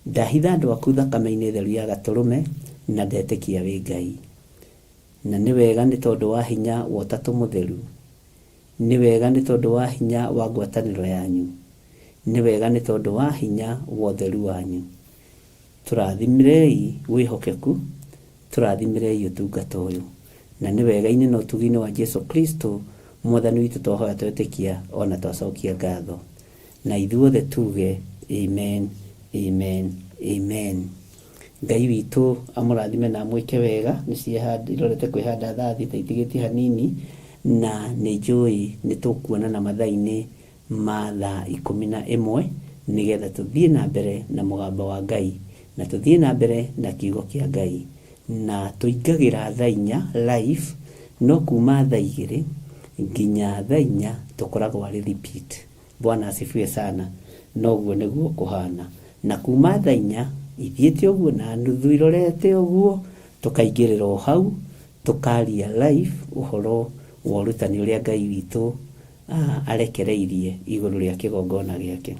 Ndahitha andũ aku thakame-inĩ theru ya Gatũrũme na ndetĩkia wĩ Ngai. Na nĩ wega nĩ tondũ wa hinya wa Ũtatũ Mũtheru. Nĩ wega nĩ tondũ wa hinya wa ngwatanĩro yanyu. Nĩ wega nĩ tondũ wa hinya wa ũtheru wanyu. Tũrathimĩrei wĩhokeku, tũrathimĩrei ũtungata ũyũ. Na nĩ wega-inĩ na ũtugi-inĩ wa Jesu Kristo, Mwathani witũ twahoya twetĩkia o na twacokia ngatho. Na ithuothe tuge, Amen, amen, amen. Ngai witũ amũrathime na amwĩke wega. Nĩ irorete kwĩhanda thaa thita itigĩtie hanini, na nĩ njũĩ nĩ tũkuonana mathaa-inĩ ma thaa 11 nĩgetha tũthiĩ na mbere na mũgambo wa Ngai, na tũthiĩ na mbere na kiugo kĩa Ngai. Na tũingagĩra thaa 4 live, no kuma thaa 2 nginya thaa 4 tũkoragwo arĩ repeat. Bwana asifiwe sana. Noguo nĩguo kũhana. Na kuma thaa 4 ithiĩte ũguo na nuthu irorete ũguo, tũkaingĩrĩra o hau, tũkaria live ũhoro wa ũrutani ũrĩa Ngai witũ arekereirie igũrũ rĩa kĩgongona gĩake.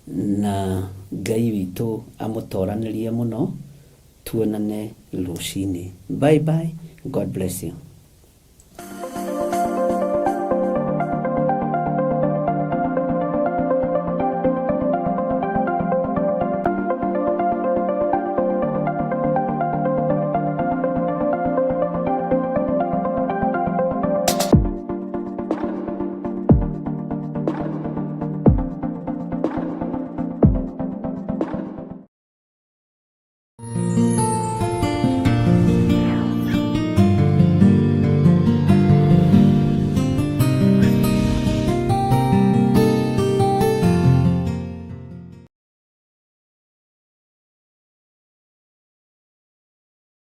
Na Ngai witũ amũtoranĩrie mũno, tuonane rũcinĩ. Bye bye, God bless you.